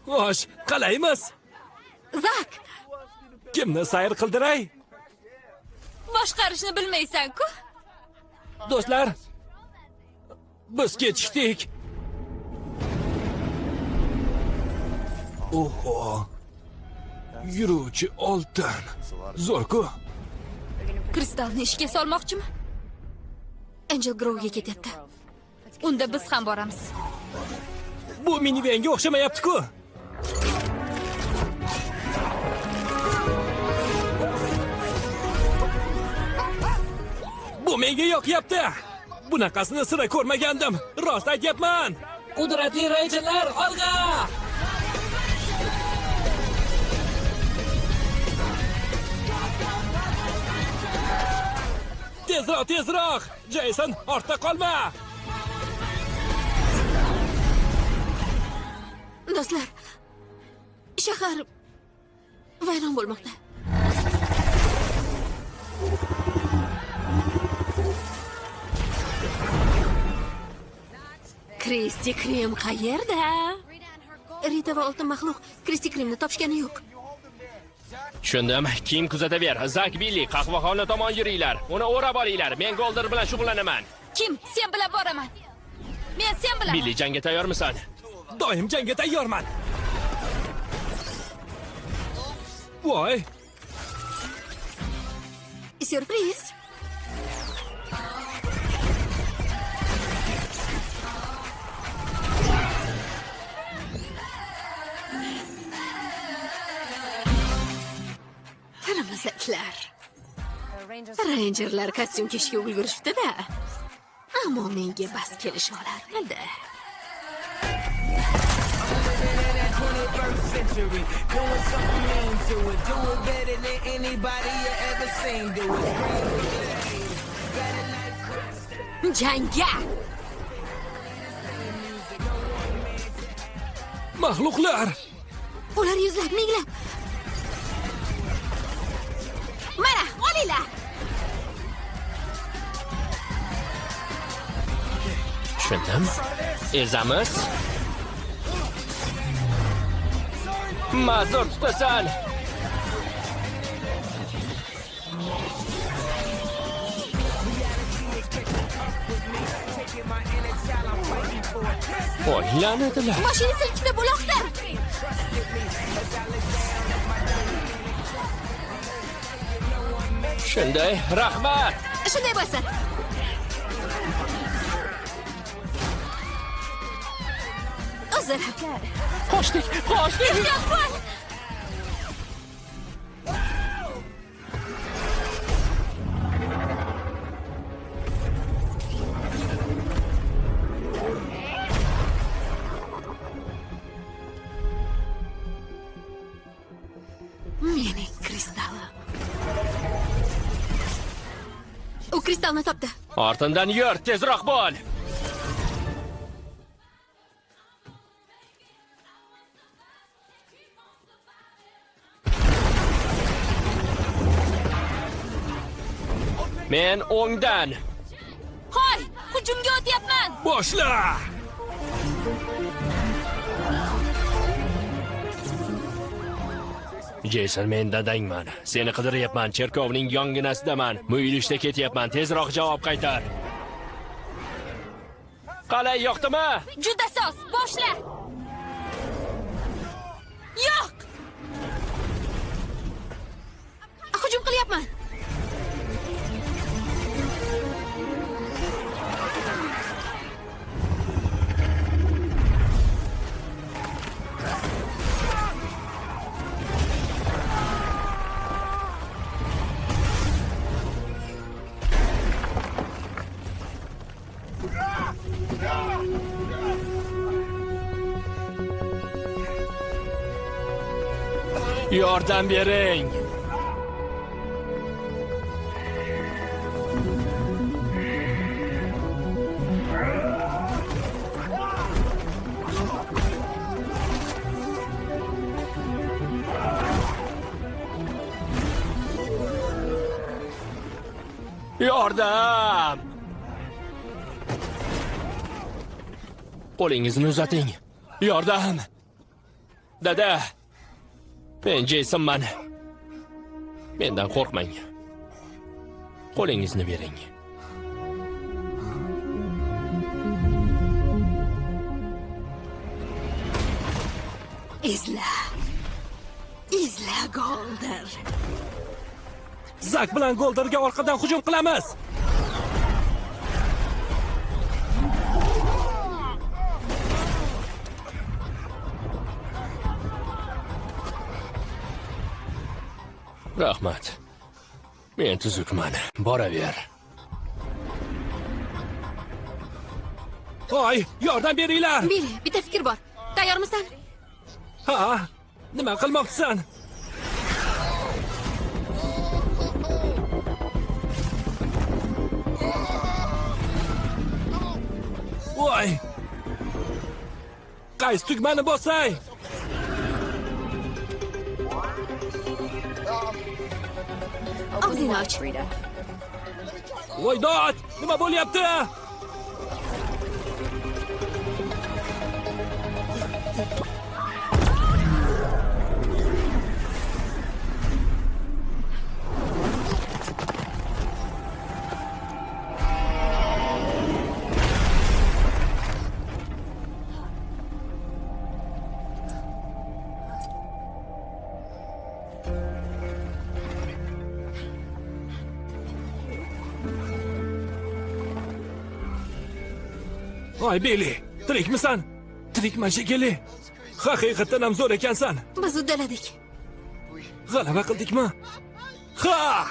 Xo'sh, qalaymiz? Zak! Kimni sayr qildiray? Boshqarishni bilmaysan-ku. Do'stlar, biz kechikdik. Oho! Yuruvchi oltin. Zo'r-ku. Kristalni ishga solmoqchimi? Angel Grove'ga ketyapti. Unda biz ham boramiz. Bu minivanga o'xshamayapti-ku. Bu menga yoqyapti. Bunaqasini sira ko'rmagandim. Rost aytyapman. Qudratli reyjerlar, olg'a! Tezroq, tezroq! Jason, ortda qolma! Do'stlar, shahar vayron bo'lmoqda. Kristi Krim qayerda? Rita va oltin maxluq Kristi Krimni topishgani yo'q. Tushundim. Kim kuzataver. Zak, Billy, qahvaxona tomon yuringlar. Uni o'rab olinglar. Men Golder bilan shug'ullanaman. Kim? Sen bilan boraman. Men sen bilan. Billy, jangga tayyormisan? Doim jangga tayyorman. Voy! Syurpriz. Qirmizitlar. Rangerlar kostyum kiyishga ulgurishibdi-da. Ammo menga bas kelisha olarmidi? Jangga! Maxluqlar! Ular yuzlab, minglab. Mana, olinglar! Tushundim. Ezamiz. Ma'zur tutasan. Voy, la'natlar. Mashina silkinib uloqdi. Shunday, rahmat. Shunday bo'lsin. Uzr. Qochdik, qochdik. Ehtiyot bo'l. Mening kristallim. U kristalni topdi. Ortimdan yur, tezroq bo'l. Men o'ngdan. Qo'y, hujumga o'tyapman. Boshla! Jason, men dadangman. Seni qidiryapman. Cherkovning yonginasidaman. Muyulishda ketyapman. Tezroq javob qaytar. Qalay, yoqdimi? Juda soz. Boshla. Yo'q. Hujum qilyapman. Yordam bering. Yordam! Qo'lingizni uzating. Yordam! Dada! Men Jasonman. Mendan qo'rqmang. Qo'lingizni bering. Izla. Izla Golder. Zak bilan Golderga orqadan hujum qilamiz. Rahmat. Men tuzukman. Boraver. Oy, yordam beringlar. Billy, bitta fikr bor. Tayyormisan? Ha, nima qilmoqchisan? Voy! Qaysi tugmani bosay? Og'zingni och. Voy dod! Nima bo'lyapti? Voy Billy, tirikmisan? Tirikman shekilli. Haqiqatan ham zo'r ekansan. Biz uddaladik. G'alaba qildikmi? Ha!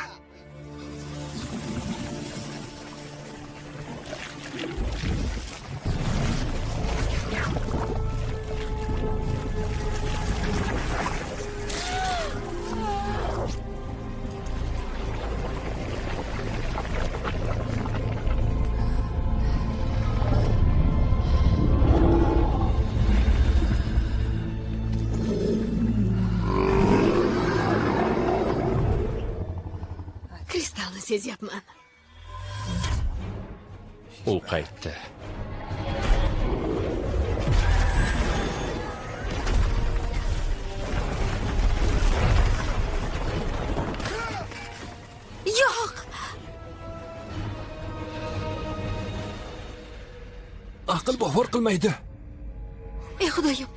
Kristalni sezyapman. U qaytdi. Aql bovar qilmaydi. Ey Xudoyim.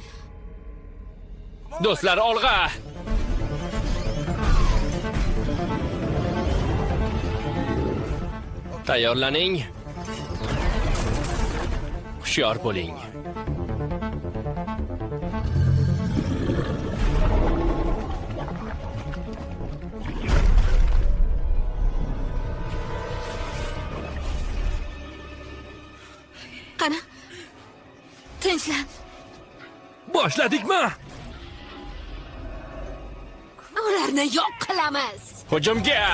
Do'stlar, olg'a! Tayyorlaning. Hushyor bo'ling. Qani? Tinchlan. Boshladikmi? Ularni yo'q qilamiz. Hujumga!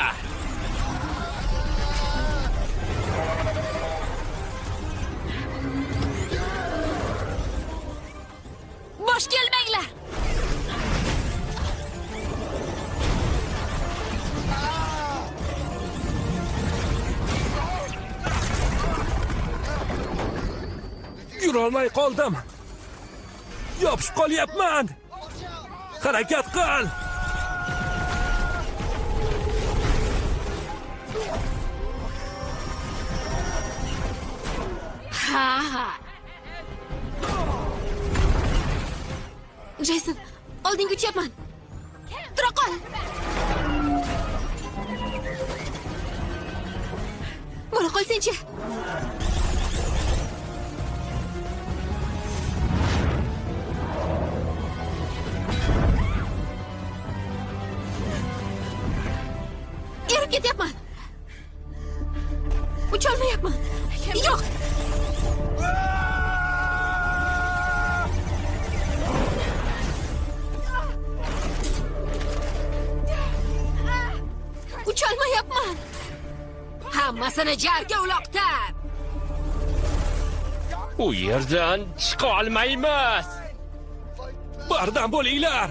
Bosh kelmanglar. Yurolmay qoldim. Yopishib qolyapman. Harakat qil. Ha ha. Jason, oldinga uchyapman. Tura qol. Bo'la qolsinchi. Erib ketyapman. Ucholmayapman. Yo'q. Ucholmayapman. Hammasini jarga uloqtir. U yerdan chiqa olmaymiz. Bardam bo'linglar.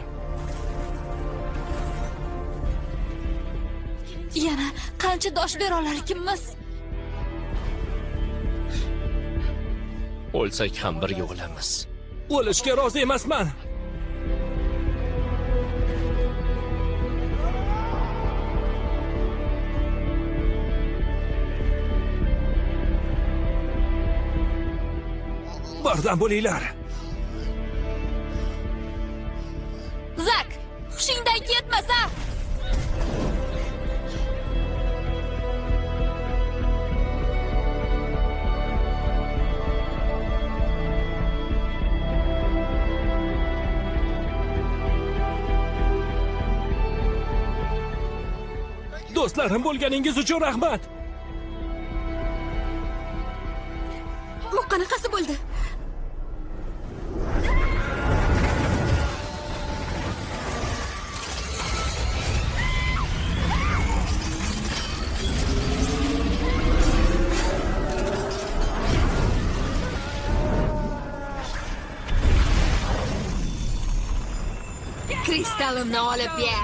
Yana qancha dosh bera olar ekanmiz? O'lsak ham birga o'lamiz. O'lishga rozi emasman. Bardam bo'linglar. Zak, hushingdan ketmasa. Do'stlarim bo'lganingiz uchun rahmat. Bu qanaqasi bo'ldi? Kristalimni olib ber.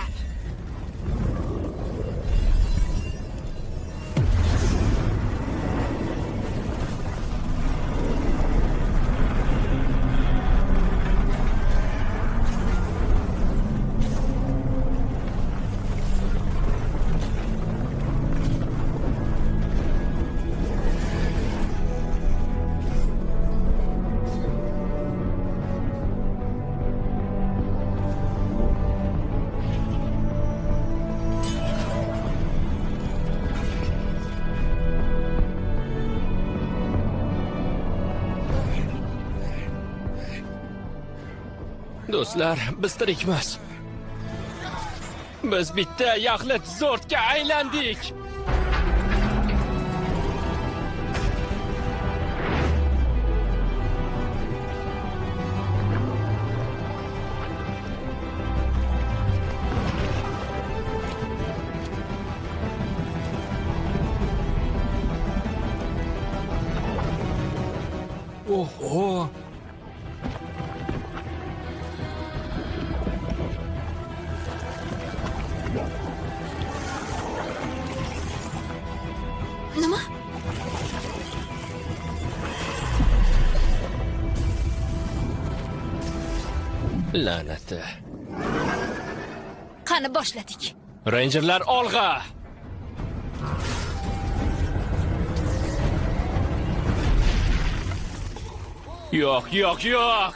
Do'stlar, biz tirikmiz. Biz bitta yaxlit zortga aylandik. Oho! Nima? La'nati. Qani boshladik. Rangerlar olg'a! Yo'q, yo'q, yo'q.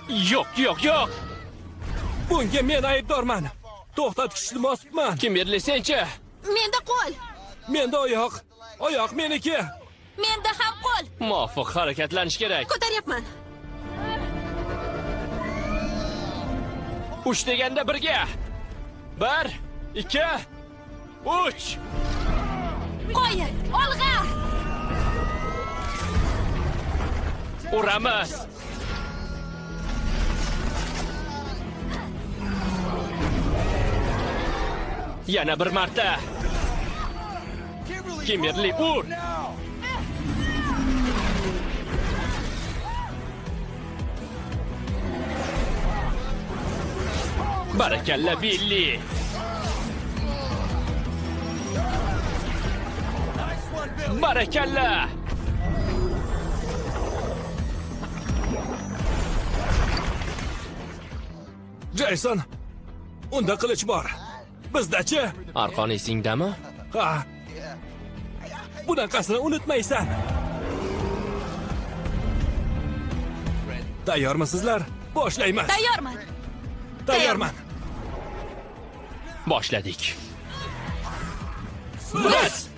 Yo'q, yo'q, yo'q. Bunga men aybdorman. To'xtatkichni bosibman. Kimberli, senchi? Menda qo'l. Menda oyoq. Oyoq meniki. Menda ham qo'l. Muvofiq harakatlanish kerak. Ko'taryapman. 3 deganda birga. 1, 2, 3. Qo'y, olg'a. Uramiz. Yana bir marta. Kimberli, ur. Barakalla, Billi. Barakalla. Jason, unda qilich bor. Bizda-chi? Arqon esingdami? Ha. Bunaqasini unutmaysan. Tayyormisizlar? Boshlaymiz. Tayyorman. Tayyorman. Boshladik. Biz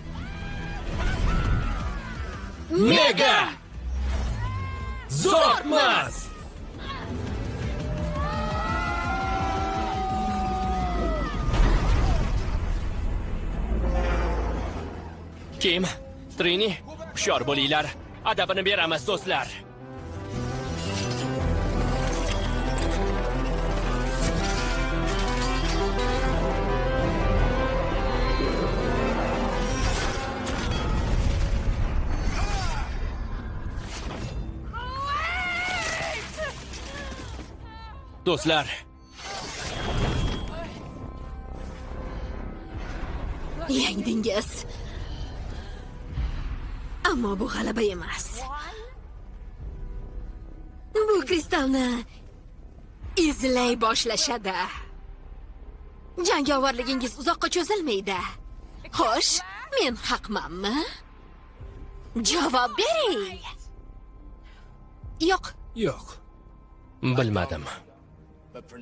Mega Zordmiz. Kim, Trini, hushyor bo'linglar. Adabini beramiz, do'stlar. Do'stlar. Yengdingiz. Ammo bu g'alaba emas. Bu kristalni izlay boshlashadi. Jangovarligingiz uzoqqa cho'zilmaydi. Xo'sh, men haqmanmi? Javob bering. Yo'q. Yo'q. Bilmadim.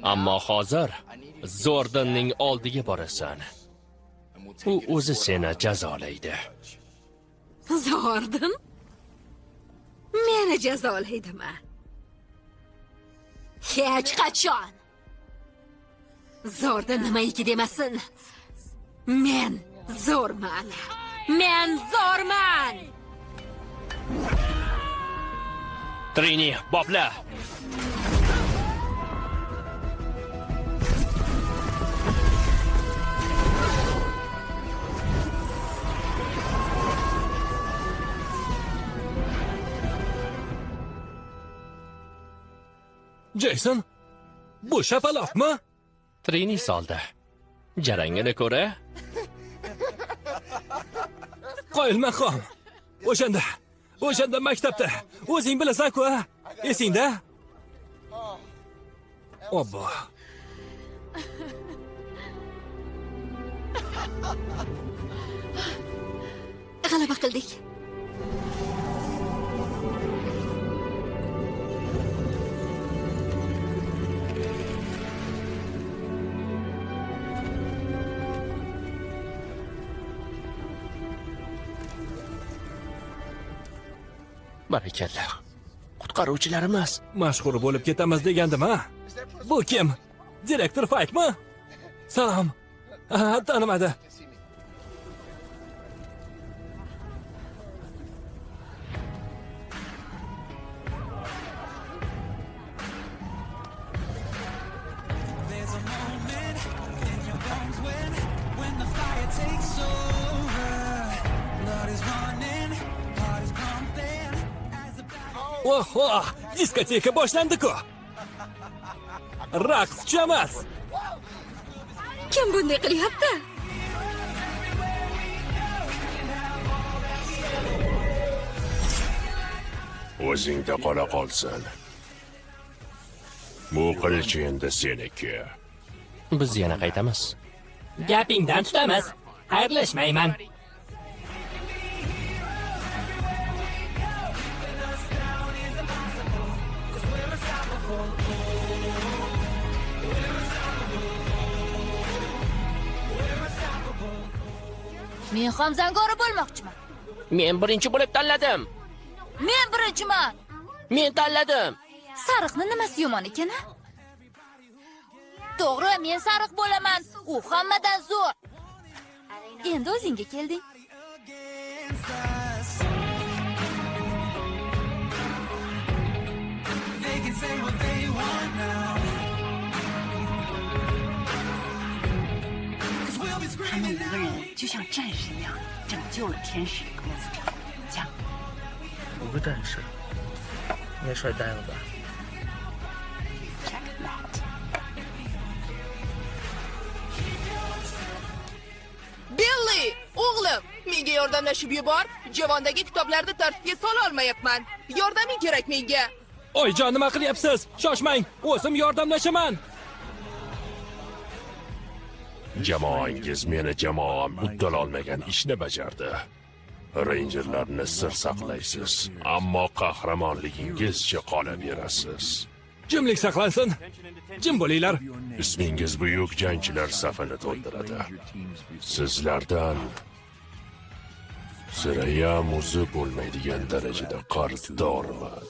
Ammo hozir Zordonning oldiga borasan. U o'zi seni jazolaydi. Zordon meni jazolaydimi? Hech qachon. Zordon nimaiki demasin, men zo'rman. Men zo'rman. Trini, bopla. Jason, bu shapaloqmi? Trini soldi. Jarangini ko'ra. Qoyilmaqom. O'shanda maktabda o'zing bilasan-ku, esingda? Obbo. G'alaba qildik. Barakalla. Qutqaruvchilarimiz. Mashhur bo'lib ketamiz degandim, ha? Bu kim? Direktor Faykmi? Salom. Tanimadi. Oho, diskoteka boshlandi-ku. Raqs tushamiz. Kim bunday qilyapti? O'zingda qola qolsin. Bu qilich endi seniki. Biz yana qaytamiz. Gapingdan tutamiz. Xayrlashmayman. Men ham zangori bo'lmoqchiman. Men birinchi bo'lib tanladim. Men birinchiman. Men tanladim. Sariqni nimasi yomon ekan, a? To'g'ri, men sariq bo'laman. U hammadan zo'r. Endi o'zingga kelding. 他们5个人就像战士一样，拯救了天使格斯城。5个战士，你也帅呆了吧？ Billy, o'g'lim, menga yordamlashib yubor. Javondagi kitoblarni tartibga sola olmayapman. Yordaming kerak menga. Oyijon, nima qilyapsiz? Shoshmang, o'zim yordamlashaman. Jamoangiz meni jamoam uddalolmagan ishni bajardi. Reyinjerlarni sir saqlaysiz, ammo qahramonligingizcha qolaverasiz. Jimlik saqlansin. Jim bo'linglar. Ismingiz buyuk jangchilar safini to'ldiradi. Sizlardan sirayam o'zi bo'lmaydigan darajada qarzdorman.